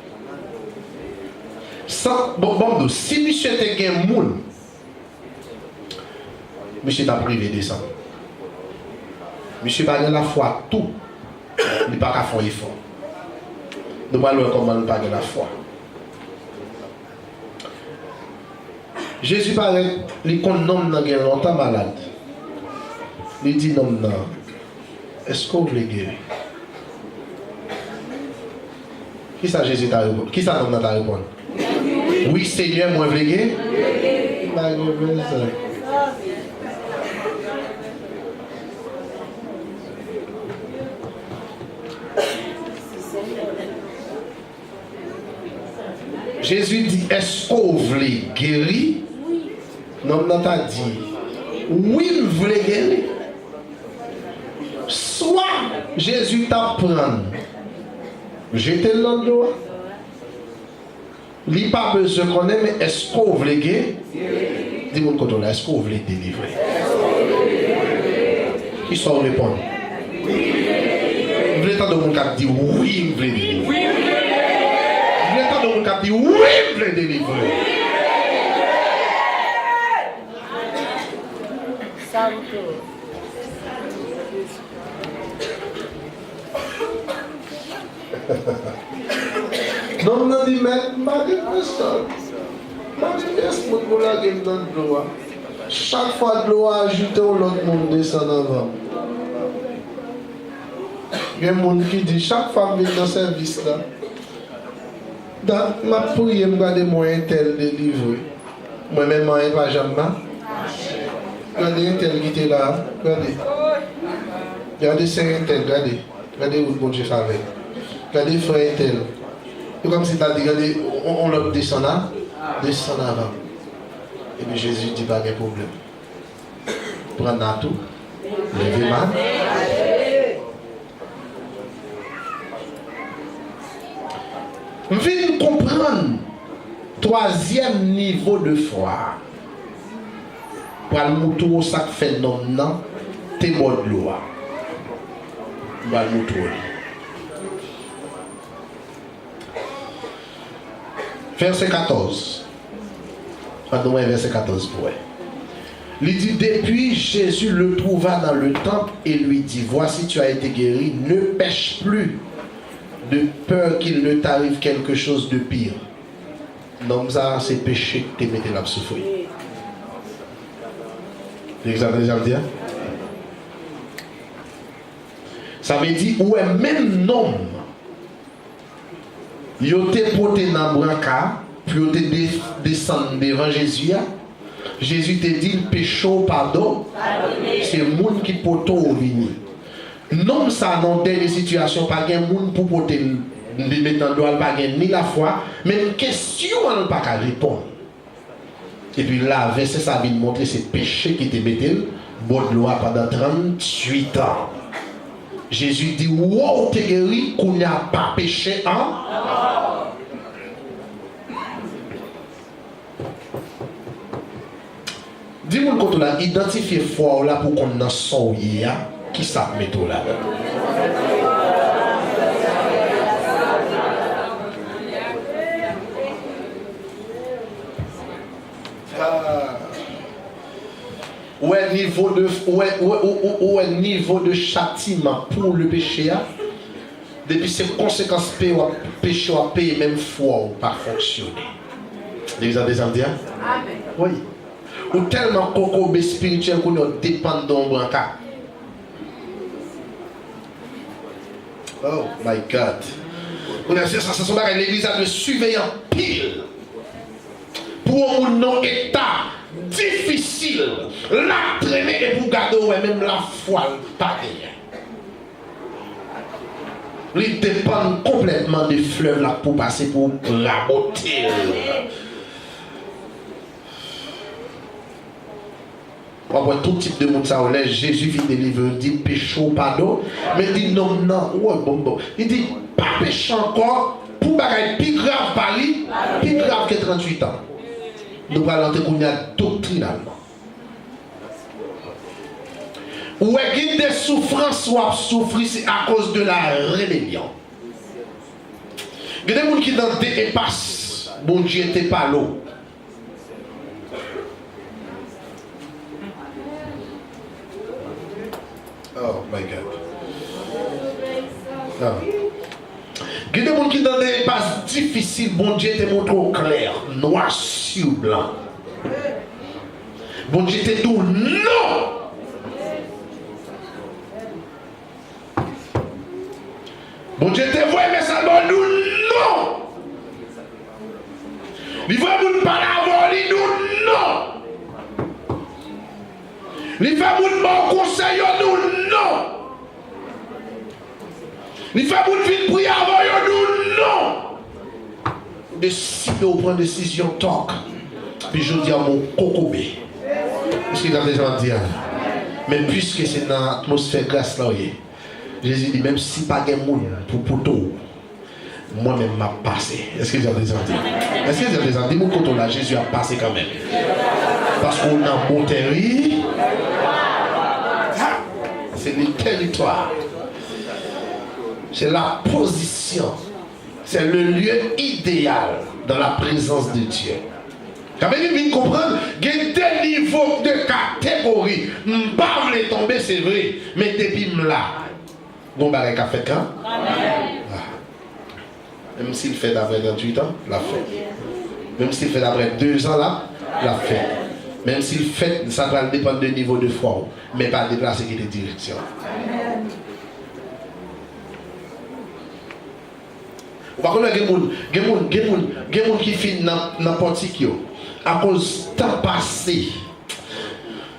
San, bon, bon, m di w, si misye te gen moun, misye t ap rive desann. Misye pa gen lafwa tou, li pa ka fè yon efò. Nou pral wè kòman l pa gen lafwa. Jezi parèt, li konn nonm nan gen lontan malad. Li di nonm nan, èske w vle geri? Kisa Jezi ta reponn? Kisa nonm nan ta reponn? Wi, Senyè, mwen vle geri. Pa gen bezwen. Jezi di, èske w vle geri? Nonm nan ta di, wi, m vle geri. Swa Jezi t ap pran l, jete l nan dlo a. Li pa bezwen konnen, men èske w vle gen? Di moun kote w la, èske w vle delivre? Kisa w reponn? M vle tande moun k ap di, wi, m vle delivre. M vle tande moun k ap di, wi, m vle delivre. Sa m tou. Nonm nan di, mèt, m pa gen pèsonn. M pa gen pyès moun pou lage m nan dlo a. Chak fwa dlo a ajoute, yon lòt moun desann anvan m. Gen moun ki di, chak fwa m vin nan sèvis la, dat m ap priye, m gade mwen entèl delivre. Mwen menm anyen pa janm mache. Gade entèl ki te la a, gade. Gade sè entèl, gade. Gade wout Bondye favè. Gade frè entèl. E kòmsi ta di, gade, on, on lòt desann a, desann avan. Epi Jezi di, pa gen pwoblèm. Pran nat ou, leve mache. M vin konprann twazyèm nivo de fwa a. Pral moutre w sa k fè nonm nan te bò dlo a. M pral moutre w li. Vèsè katòz. Ann nou wè vèsè katòz pou wè. Li di, depuis, Jésus le trouva dans le temple et lui dit, voici, tu as été guéri, ne pèche plus, de peur qu'il ne t'arrive quelque chose de pire. Nonm sa a, se peche ki te mete l ap soufri. Egzanp, egzanp, di a. Sa vle di, ou wè menm nonm yo te pote nan branka pou yo te de-, desann devan Jezi a, Jezi te di l, peche w padon, se moun ki pote w vini. Nonm sa a, nan dènye sitiyasyon, pa gen moun pou pote l, li met nan dlo a, l pa gen ni lafwa, menm kesyon an, l pa ka reponn. Epi la, vèsè sa vin montre se peche ki te mete l bò dlo a pandan tranntuit an. Jezi di, wè w te geri, kounye a pa peche ankò. Di moun kote w la, idantifye fwa w la pou w konn nan sa w ye a, kisa k mete w ladan. Ah. Ou wè nivo de, ou wè, ou wè, ou, ou, ou wè nivo de chatiman pou le peche a. Depi se konsekans pe w ap, peche w ap peye, menm fwa w pa fonksyone. Legliz la desann di a? Amèn. Wi. Ou tèlman kokobe espirityèl kounye a w depann de yon branka. Oh my God. Kounye a, se sa, se yon bagay legliz la dwe siveye anpil. Pou yon moun nan eta difisil, l ap trennen epi w gade w wè menm lafwa l pa genyen. Li depann konplètman de flèv la pou pase pou rabote l. W ap wè tout tip de moun sa yo, lè Jezi vin delivre yo, di peche w padon, men di nonm nan, wè, bon, bon. Li di, pa peche ankò, pou bagay pi grav pa li, pi grav ke tranntuit an. Nou pral antre kounye a doktrinalman. Ou wè, gen de soufrans w ap soufri, se akoz de la rebelyon. Gen de moun ki nan de enpas, Bondye te pale w. Oh my God. Ah. Gen de moun ki nan de enpas difisil, Bondye te montre w klè, nwa si blan. Bondye te di w non. Bondye te voye mesaj ba w, li di w non. Li voye moun pale avè w, li di w non. Li fè moun ba w konsèy, yo di w non. Li fè moun vin priye avè w, yo di w non. Deside w pran desizyon tòk. Epi jodi a, m on kokobe. Èske w tande sa m ap di a? Men piske se nan atmosfè gras la w ye, Jezi di, menm si pa gen moun pou pote w, mwen menm m ap pase. Èske w tande sa m ap di a? Èske w tande sa m ap di? Di moun kote w la, Jezi ap pase kanmenm. Paske w nan bon tèri. Se le tèritwa. Se la pozisyon. C'est le lieu idéal dans la présence de Dieu. Sa vle di, vin konprann, gen de nivo, de kategori. M pa vle tonbe, se vre, men depi m la, gon bagay k ap fèt kan? Ah. Menm si l fèt apre tranntuit an, l ap fèt. Menm si l fèt apre dezan, l ap, l ap fèt. Menm si l fèt, sa pral depann de nivo de fwa w, men pa deplase kite direksyon an. Ou pa konnen gen moun, gen moun, gen moun, gen moun ki fin nan, nan pòtik yo. Akoz tan pase,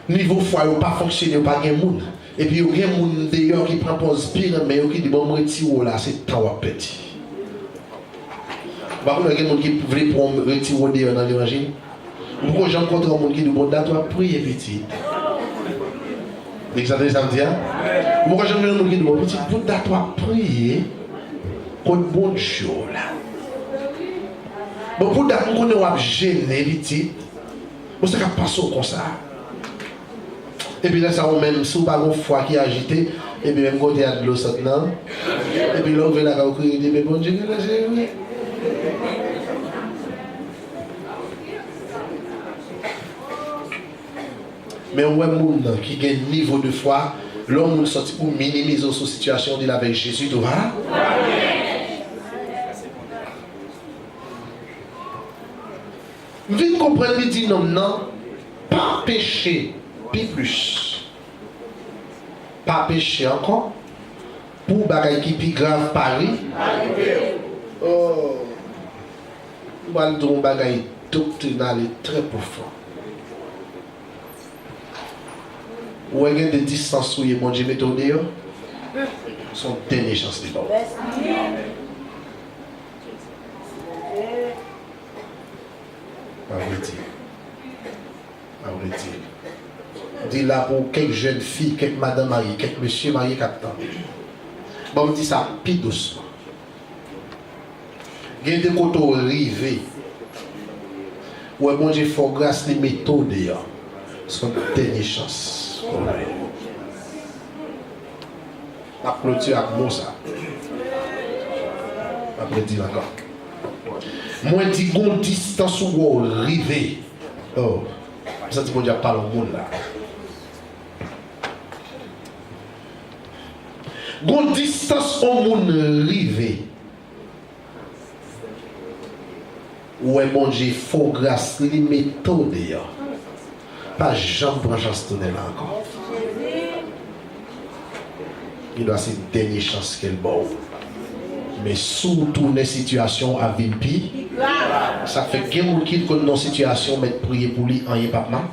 nivo fwa yo pa fonksyone, yo pa gen moun. Epi yo gen moun deyò ki pran pòz pi renmen yo, ki di, "Bon, m retire w la, se tan w ap pèdi." Ou pa konnen gen moun ki vle pran w, retire w deyò nan levanjil? Ou poko janm kontre yon moun ki di w, "Bon, dat w ap priye, pitit." Èske w tande sa m di a? Ou poko janm jwenn yon moun ki di w, "Bon, pitit, pou dat w ap priye, kot Bondye w la? Bon, pou dat m konnen w ap jene, pitit. Bon, sa k ap pase w konsa?" Epi lè sa a, ou menm, si w pa gon fwa ki ajite, epi menm kote a dlo sot nan, epi lè w rive lakay ou, ou kriye, di, "Men Bondye genlè serye." Men ou wè moun nan ki gen nivo de fwa, lè yon moun sòti pou minimize w sou sitiyasyon, w di l avèk Jezi tou va. M vin konprann li di nonm nan, pa peche pi plis. Pa peche ankò, pou bagay ki pi grav pa ri. Oh. M pral di w yon bagay doktrinal e trè pwofon. Ou wè gen de distans ou ye, Bondye mete w deyò, se yon dènye chans li ba w. Avredi. Avredi. Di la pou kèk jèn fi, kèk madan marye, kèk mesye marye k ap tande. Ban m di sa pi dousman. Gen de kote w rive. Ou wè Bondye fè w gras, li mete w deyò. Se yon dènye chans. M ap klotire ak mo sa. M ap redi l ankò. Mwen di gon distans ou wè w rive. Oh, m santi Bondye ap pale yon moun la. Gon distans yon moun rive. Ou wè Bondye fè w gras, li mete w deyò. Pa janm pran chans tounen la ankò. Li dwa se dènye chans ke l ba w. Men si w tounen, sitiyasyon w ap vin pi. Sa k fè gen moun ki konn nan sitiyasyon, mèt priye pou li, anyen p ap ma.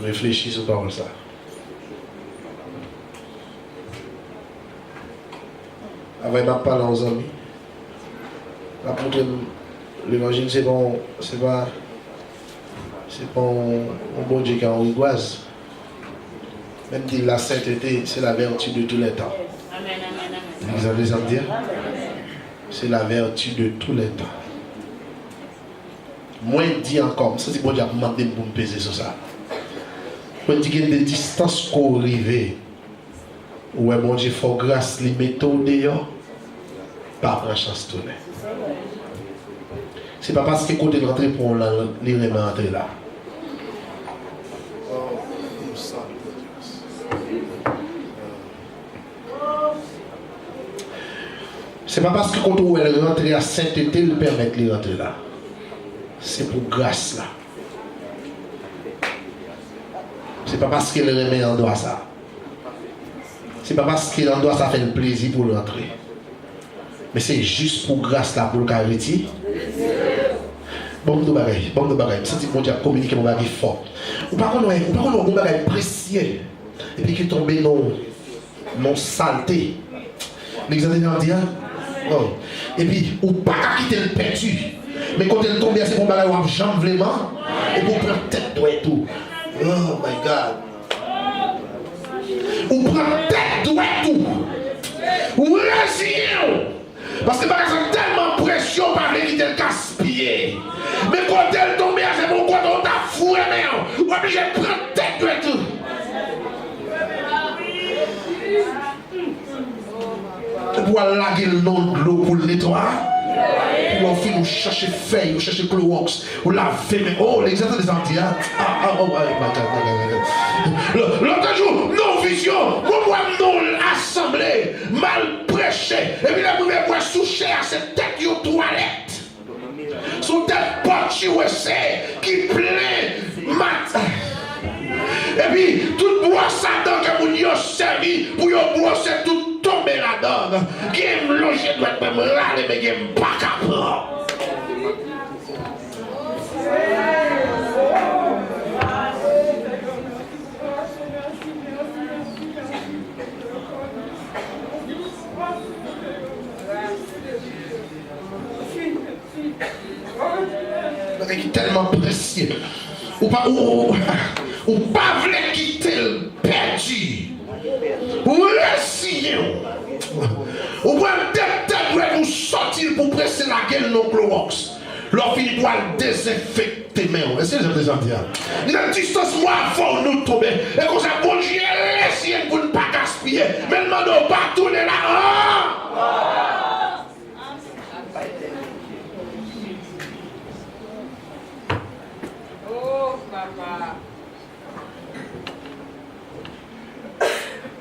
Reflechi sou pawòl sa. Avè m ap pale a yon zanmi. L ap montre m levanjil se pa yon, se pa, se pa yon, yon Bondye ki yon rigwaz. Men m di la sentete, c'est la vertu de tous les temps. Legliz la desann di a, c'est la vertu de tous les temps. Mwen di ankò, m santi Bondye ap mande m pou m peze sou sa. Mwen di gen de distans ke w rive, ou wè Bondye fè w gras, li mete w deyò, pa pran chans tounen. Se pa paske kote l rantre pou w lan, li renmen antre la. Se pa paske kote w wè l rantre a sentete l pèmèt li rantre la. Se pou gras la. Se pa paske l renmen andwa sa. Se pa paske andwa sa fè l plezi pou l rantre. Men se jis pou gras la pou l ka reti. Bon, m di w bagay, bon, m di w bagay. M santi Bondye ap kominike m yon bagay fò. Ou pa konn wè, ou pa konn wè yon bagay presye. Epi ki tonbe nan yon, nan yon salte. Legliz la desann di a. Oh. Epi, ou pa ka kite l pèdi. Men kote l tonbe a, se pa yon bagay w ap janm vle man. Epi ou pran tèt dwèt ou. Oh my God. Ou pran tèt dwèt ou. Ou reziyen w. Paske bagay sa tèlman presye, w pa vle kite l gaspiye. Men kote l tonbe a, se pou kote w ta foure men w. Ou oblije pran tèt dwèt ou. Epi w al lage l nan dlo pou l netwaye. Epi lè w fini, ou chache fèy, ou chache klowòks, ou lave men. Oh, legliz la tande sa m di a. Ah, ah, oh, ah, my God, my God, my God. Lò, lòt jou, nan vizyon, mwen wè m nan asanble, m al preche. Epi lè m rive, m wè sou chè a, se tèt yon twalèt. Sou tèt pòt U S A ki plen mat. Epi, tout bwòs a dan ke moun yo sèvi pou yo bwose tout tonbe ladan. Gen m lonje dwèt mwen, m rale, men gen m pa ka pran. Bagay ki tèlman presye. Ou pa, ou, ou, ou pa vle kite l pèdi. Ou reziyen w. Ou pran de tèt dwèt ou sòti l pou prese lage l nan klowòks. Lè w fini pou al dezenfekte men w. Èske jan de jan di a? Li nan distans mwen avè w nou tonbe. E konsa Bondye reziyen n pou n pa gaspiye. Men l mande w pa tounen la ankò. Oh, papa.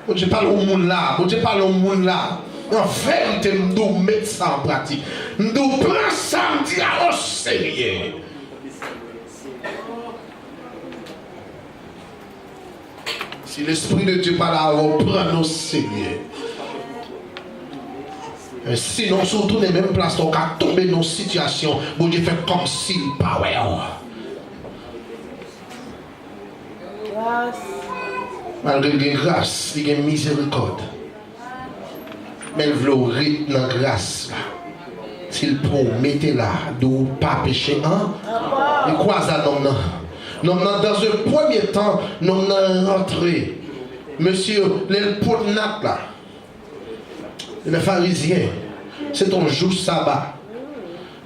Bondye pale yon moun la, Bondye pale yon moun la. An verite, m di w, met sa an pratik. M di w, pran sa m di a o serye. Si Lespri de Dye pale avè w, pran l o serye. Sinon, si w tounen menm plas la, w ka tonbe nan yon sitiyasyon, Bondye fè kòmsi l pa wè w. Malgre l gen gras, li gen mizerikòd. Men l vle w ret nan gras la. Si l pran w mete la, di w pa peche an, li kwaze a nonm nan. Nonm nan, dans un premier temps, nonm nan rantre. Mesye, lè l pot nat la, lè Farizyen, se t on jou saba.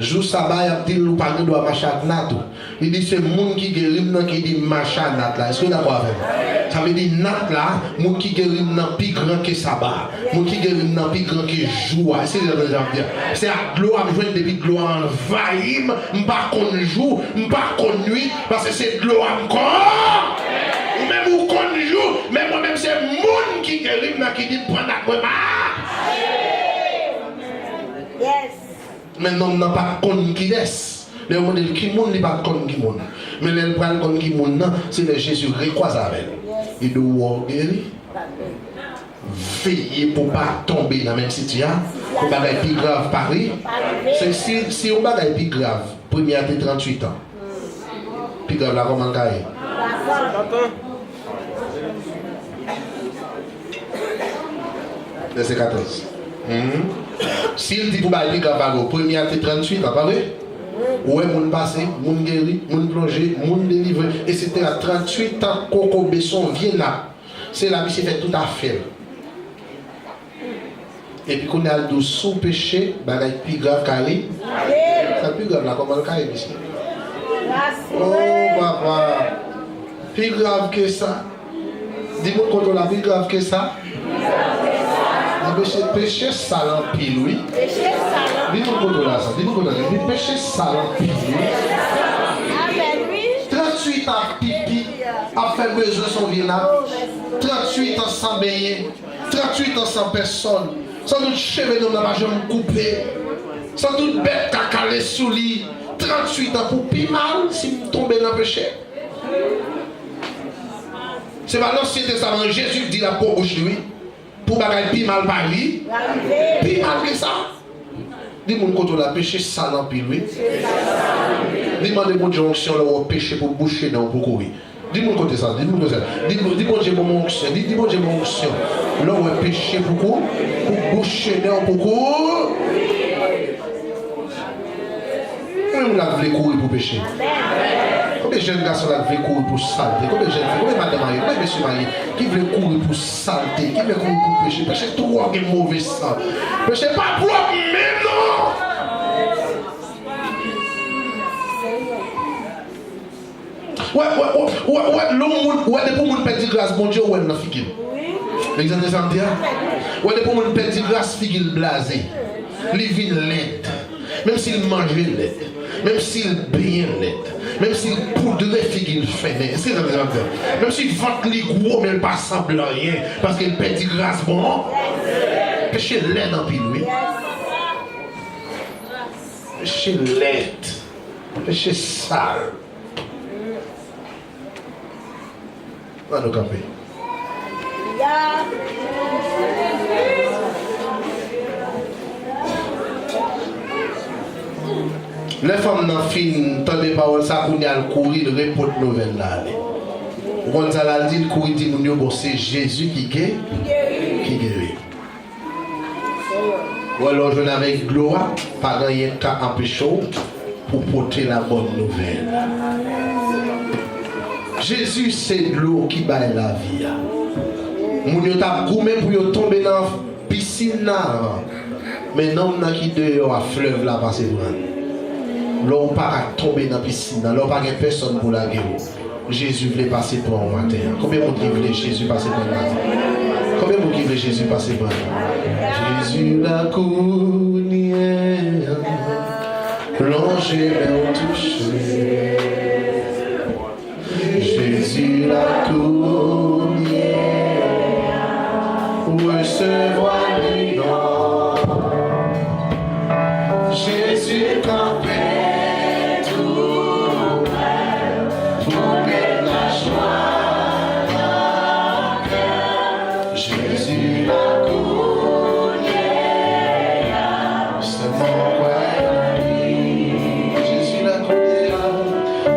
Jou saba, y ap di l ou pa gen dwa mache ak nat ou. Li di se moun ki geri m nan ki di m mache a nat la. Èske w dakò avè m? Sa vle di nat la, moun ki geri m nan pi gran ke saba. Moun ki geri m nan pi gran ke jou a. Èske w konprann sa m di a? Se ak dlo a m jwenn, depi dlo a anvayi m, m pa konn jou, m pa konn nwit, paske se dlo a m konn. Ou menm ou konn jou, men mwen menm se moun ki geri m nan ki di m pran nat mwen mache. Yes. Men nonm nan pa t konn kilès. Lè yo mande l ki moun, li pa t konn ki moun. Men lè l pral konn ki moun nan, se lè Jezi rekwaze avè l. Li di w, w geri. Veye pou w pa tonbe nan menm siti a, pou bagay pi grav pa ri. Se si, si yon bagay pi grav, premye a te tranntuit an. Pi grav la, kòman l ka ye? Vèsè katòz. Mhm. Si l di pou bagay pi grav pa ri, premye a te tranntuit an, pa vre? Ou wè moun pase, moun geri, moun plonje, moun delivre, etsetera. Tranntuit an kokobe, se yon vye nap. Se la misye fè tout afè l. Epi kounye a l di w, si w peche, bagay pi grav ka ri. Sa pi grav la, kòman l ka ye, mesye? Oh, papa. Pi grav ke sa. Di moun kote w la, pi grav ke sa. Di peche, peche sal anpil, wi. Di moun kote w la sa. Di moun kote w la. Di peche sal anpil, wi. Tranntuit an ap pipi, ap fè bezwen sou vye nap. Tranntuit an san benyen. Tranntuit an san pèsòn, san dout cheve nonm nan pa janm koupe, san dout bèt ka kale sou li. Tranntuit an pou pi mal si m tonbe nan peche. Se pa Ansyen Testaman, Jezi di l ap pran bouch li, wi. Pou bagay pi mal pa ri, pi mal ke sa. Di moun kote w la, peche sal anpil, wi. Li mande Bondye onksyon lè w wè peche pou bouche nen w pou kouri. Di moun kote sa, di moun kote sa. Di, di Bondye ban mwen onksyon, di, di Bondye ban mwen onksyon. Lè w wè peche pou kou, pou bouche nen w pou kou. Konbyen moun la k vle kouri pou peche? Konbyen jèn gason la k vle kouri pou salte? Konbyen jèn fi, konbyen madanm marye, konbyen mesye marye ki vle kouri pou salte, ki vle kouri pou peche? Peche twò gen move san. Peche pa pwòp menm non. Wè, wè, wè, wè, wè, lè yon moun, wè, depi yon moun pèdi gras Bondye, ou wè l nan figi l. Egzanp sa m di a. Wè, depi yon moun pèdi gras, figi l blaze. Li vin lèd. Menm si l manje lèd. Menm si l benyen lèd. Menm si l poudre figi l fennen. Èske egzanp sa m di a? Menm si vant li gwo, men l pa sanble anyen. Paske l pèdi gras bon. Peche lèd anpil, wi. Peche lèd. Peche sal. Ann nou kanpe. Lè fanm nan fin tande pawòl sa, kounye a l kouri, l repòt nouvèl la ale. Ou konn sa l al di? L kouri di moun yo, bon, se Jezi ki ge-, ki geri. Wè, lè w jwenn avèk dlo a, pa gen anyen k ka anpeche w pou pote la bòn nouvèl. Jezi se dlo ki bay lavi a. Moun yo t ap goumen pou yo tonbe nan pisin nan avan. Men nonm nan ki deyò a, flèv la pase pran l. Lè w pa ka tonbe nan pisin nan, lè w pa gen pèsòn pou lage w, Jezi vle pase pran w maten an. Konbyen moun ki vle Jezi pase pran w maten an? Konbyen moun ki vle Jezi pase pran w? Jezi la kounye a, lonje men w touche. Jezi la kounye a, resevwa li non. Jezi kanpe tou prè, pou l met lajwa nan kè. Jezi la kounye a, sèlman kwè nan li. Jezi la kounye a.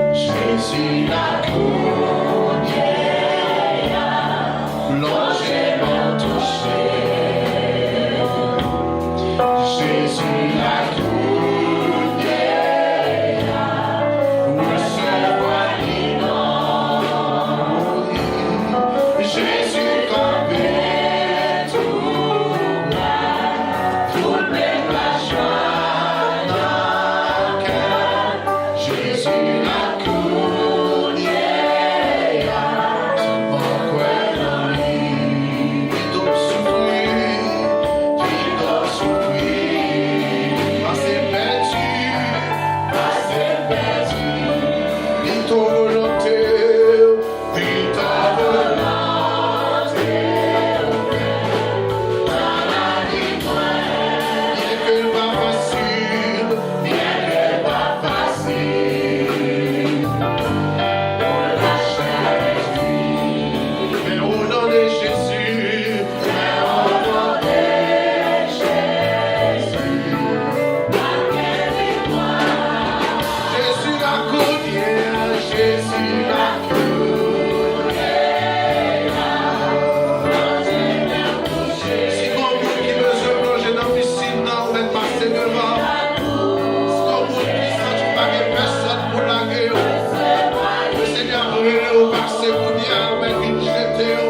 Rele w pase kounye a, ou mèt vin jete w.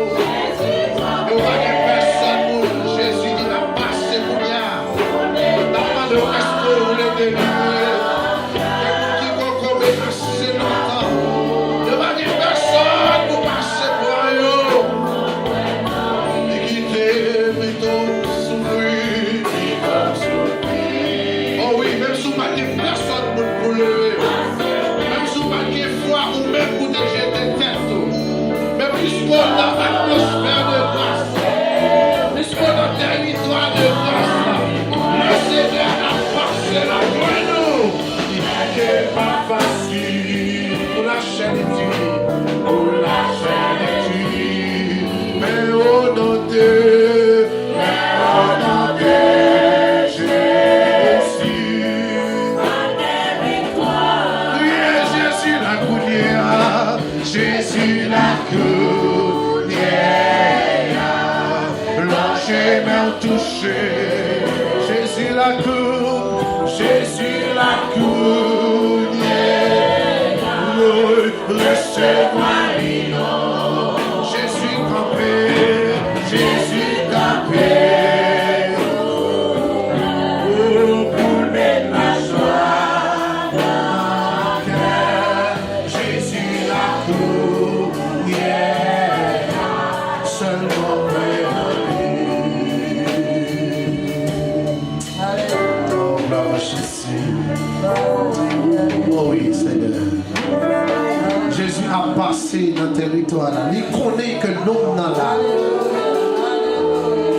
E w pa gen pèsòn pou Jezi di n ap pase kounye a. N ap mande w, èske w vle delivre? Gen moun ki poko menase lontan. Yo pa gen pèsòn pou pase pran yo. Li kite pito soufri. O wi, menm si w pa gen pèsòn moun pou leve. Menm si w pa gen fwa ou menm pou te jete tèt ou. Men piske w nan atmosfè de gras, piske w nan tèritwa de gras la, Lesenyè ap pase lakay nou. Li pa fasil pou lachè detwi, pou lachè detwi. Men o non de, men o non de Jezi. Kriye Jezi la kounye a, Jezi la kounye a. Lonje men w touche. Jezi la kou, Jezi la kounye a. Woy, resevwa li non. Jezi kanpe, Jezi kanpe. O, pou l met lajwa nan kè. Jezi la kounye a, sèlman kwè nan li. Oh, glwa a Jezi. Oh wi, Senyè. Jezi ap pase nan tèritwa la. Li konnen ke nonm nan la.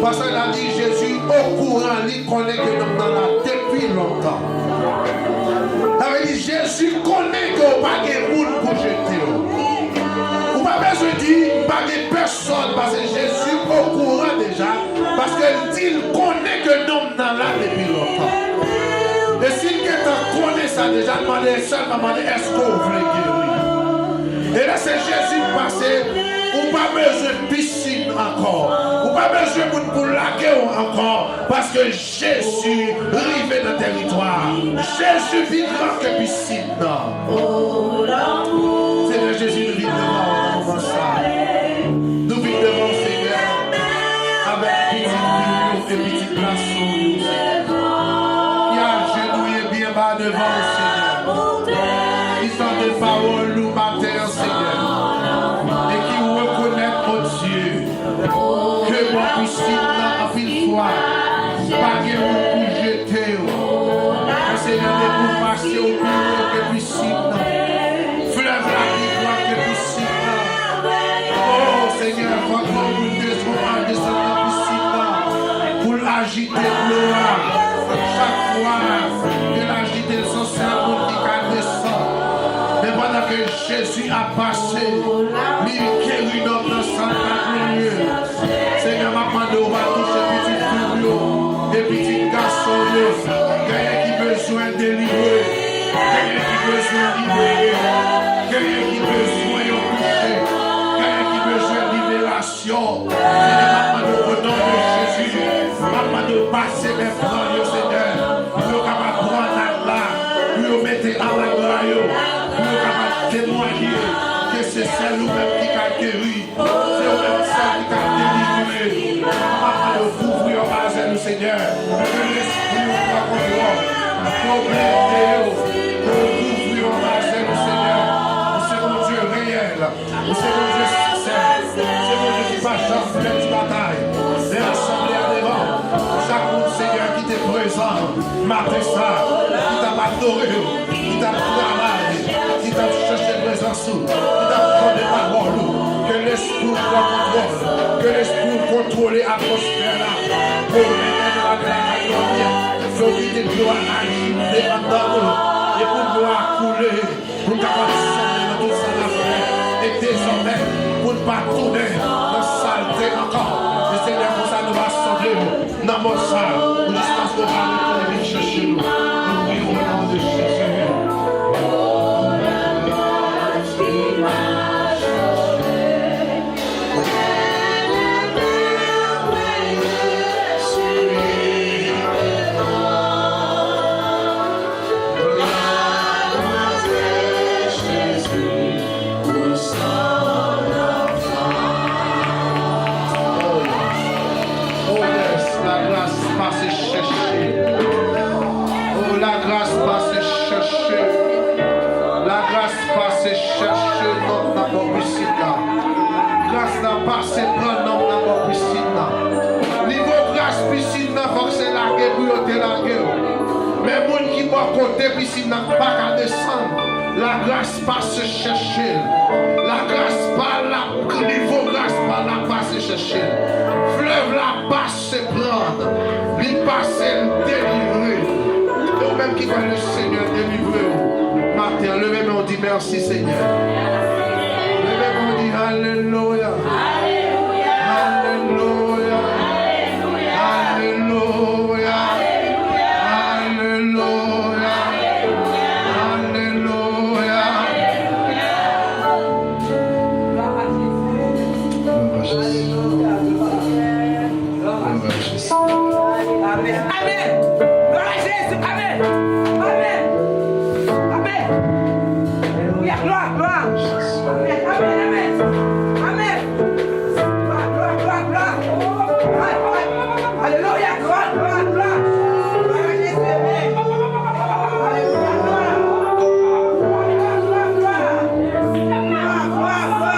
Pastè la di Jezi okouran, li konnen ke nonm nan la depi lontan. Sa vle di Jezi konnen ke w pa gen moun pou jete w. Ou pa bezwen di pa gen pèsòn, paske Jezi okouran deja, paske l di l konnen ke nonm nan la depi lontan. E si l gentan konnen sa deja, l mande, sèlman mande, èske w vle geri? E lè se Jezi k pase, ou pa bezwen pisin ankò. Ou pa bezwen moun pou lage w ankò, paske Jezi rive nan tèritwa a. Jezi pi gran ke pisin nan. Senyè Jezi, nou vin devan w nan moman sa. Nou vin devan w, Senyè, avèk pitit fi w yo e pitit gason w yo, Senyè, ki ajenouye byen ba devan w, Senyè, ki tande pawòl ou maten an, Senyè, e ki rekonèt, Bondye, ke bò pisin nan anpil fwa pa gen moun pou jete w. Men Senyè, depi w pase, ou pi wo ke pisin nan. Flèv la pi gran ke pisin nan. O Senyè, fòk yon moun desann nan pisin nan pou l ajite dlo a. Chak fwa ke l ajite l, se yon sèl moun ki ka desann. Men pandan ke Jezi ap pase, li geri nonm nan sa l pa konn ye. Senyè, m ap mande w va touche pitit fi w yo e pitit gason w yo. Genyen ki bezwen delivre, genyen ki bezwen libere, genyen ki bezwen yon touche, genyen ki bezwen liberasyon. Senyè, m ap mande w o non de Jezi, m ap mande w pase men pran yo, Senyè, pou yo kapab pran nat la, pou yo mete alabra yo, pou yo kapab temwaye ke se sèl ou menm ki ka geri. Se ou menm sèl ki ka delivre. M ap mande w kouvri yo anba zèl ou, Senyè. Ke Lespri w pran kontwòl. Ke w blende yo. Ke w kouvri yo anba zèl ou, Senyè. Ou se Bondye reyèl. Ou se Bondye siksè. Ou se Bondye ki pa janm pèdi batay. Men rasanble a devan w. Chak moun, Senyè, ki te prezan maten sa, ki t ap adore w, ki t ap travay, ki t ap chèche prezans ou, ki t ap tande pawòl ou. Ke Lespri w pran kontwòl, ke Lespri w kontwole atmosfè la. Ke w mennen nou avèk lakay nou anpil. Ke w kite dlo a ajite anndan nou, e pou dlo a koule. Pou n kapab sanble nan tout sa n ap fè e dezòmè pou n pa tounen nan salte ankò. Men Senyè, konsa nou va sanble w nan mòn sa, pou jiskaske w va retounen vin chèche nou. Nou priye w o non de Jezi. pase pran nonm nan bò pisin nan. Nivo gras pisin nan, fòk se lage pou yo te lage w. Men moun ki bò kote pisin nan pa ka desann. Lagras pase chèche l. Lagras pa la, nivo gras pa la pase chèche l. Flèv la pase pran. Li pase, l delivre. E ou menm ki kwè le Senyè delivre w maten an, leve men w di, mèsi Senyè. Leve men w di, alelouya. Alelouya. Alelouya. Alelouya. Glwa a Jezi. Glwa a Jezi. Amèn. Amèn. Glwa a Jezi. Amèn. Amèn. Amèn. Alelouya. Glwa, glwa. Amèn. Amèn. Amèn. Amèn. Glwa, glwa, glwa, glwa. Alelouya. Glwa, glwa, glwa. Glwa a Jezi. Amèn. Alelouya. Glwa. Glwa, glwa, glwa, glwa. Glwa, glwa, glwa.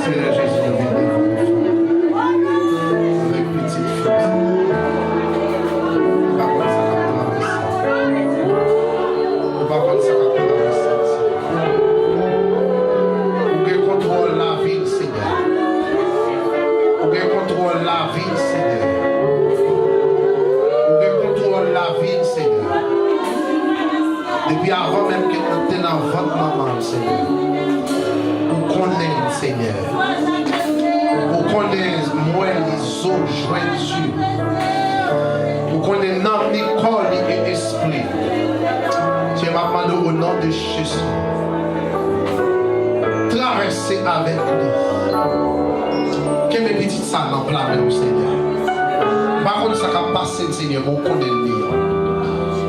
Senyè Jezi, nou vin devan w avèk pitit fi w sa. Ou pa konn sa k ap travèse. Ou pa konn sa k ap travèse. Ou gen kontwòl lavi l, Senyè. Ou gen kontwòl lavi l, Senyè. Ou gen kontwòl lavi l, Senyè. Depi avan menm ke l te nan vant manman l, Senyè. Ou konnen l, Senyè. Ou konnen mwèl li, zo, jwenti. Ou konnen nanm li, kò li e espri. Senyè, m ap mande w, o non de Jezi, travèse avèk li. Kenbe pitit sa nan pla men w, Senyè. M pa konn sa k ap pase l, Senyè, men w konnen l li an.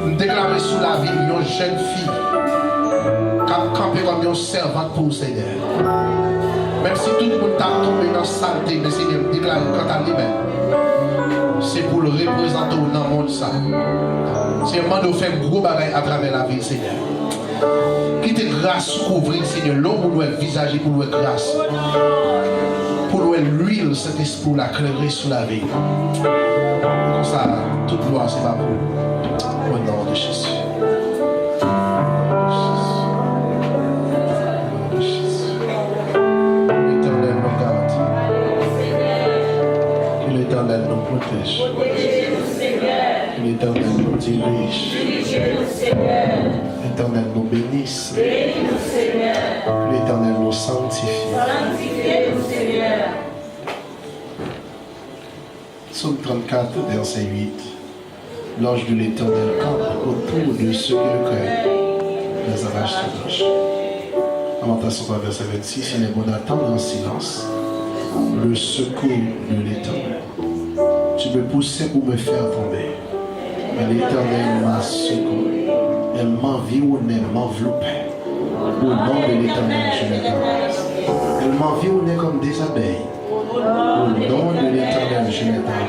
M deklare sou lavi l yon jèn fi k ap kanpe kòm yon sèvant pou w, Senyè. Menm si tout moun ta tonbe nan salte, men Senyè, m deklare kanta li menm, se pou l reprezante w nan mond sa. Senyè, m mande w fè gwo bagay atravè lavi l, Senyè. Kite gras ou kouvri l, Senyè. Lè yon moun wè vizaj li, pou l wè gras, pou l wè lwil Sentespri w la klere sou lavi l. Konsa, tout glwa se pa pou ou. O non de Jezi. Letènèl nou gade. Ke Letènèl nou pwoteje. Ke Letènèl nou dirije. Letènèl nou beni. Ke Letènèl nou sanktifye. Psaume trente-quatre, verset huit. L'ange de l'Éternel campe autour de ceux qui le craignent. Les arrache se blanche. Lamentations trois, verset vingt-six. Il est bon d'attendre en silence le secours de l'Éternel. Tu me poussais pour me faire tomber, mais l'Éternel m'a secouru. Elle m'environnait, m'enveloppait. Au nom de l'Éternel, je m'éteins. Elle m'environnait comme des abeilles. Au nom de l'Éternel, je m'éteins.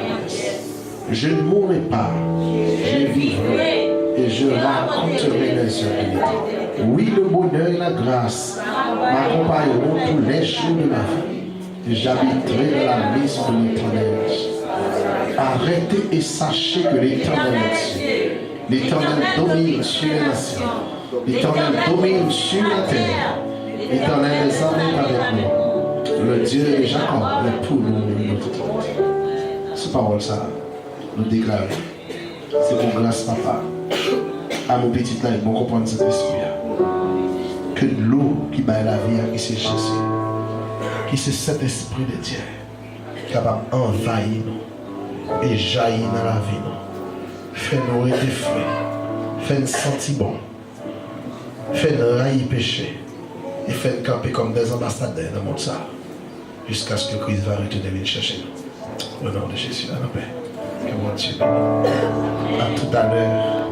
Je ne mourrai pas, je vivrai et je raconterai les œuvres de l'Éternel. Oui, le bonheur et la grâce m'accompagneront tous les jours de ma vie, et j'habiterai dans la maison de l'Éternel. Arrêtez et sachez que l'Éternel est Dieu. L'Éternel domine sur les nations. L'Éternel domine sur la terre. L'Éternel des armées est avec nous. Le Dieu de Jacob est pour nous et nous. Se pawòl sa, nou deklare. Se pou gras Papa, amou Pitit la e bon konprann Sentespri a. Ke dlo ki bay lavi a, ki se Jezi, ki se Sentespri de Dye, kapab anvayi nou e jayi nan lavi nou. Fè nou rete fre, fè n santi bon, fè n rayi peche, e fè n kanpe kòm dè anbasadè nan mond sa, jiskaske Kris va retounen vin chèche nou. Au nom de Jésus, à la paix. Que Dieu bénisse. À tout à l'heure.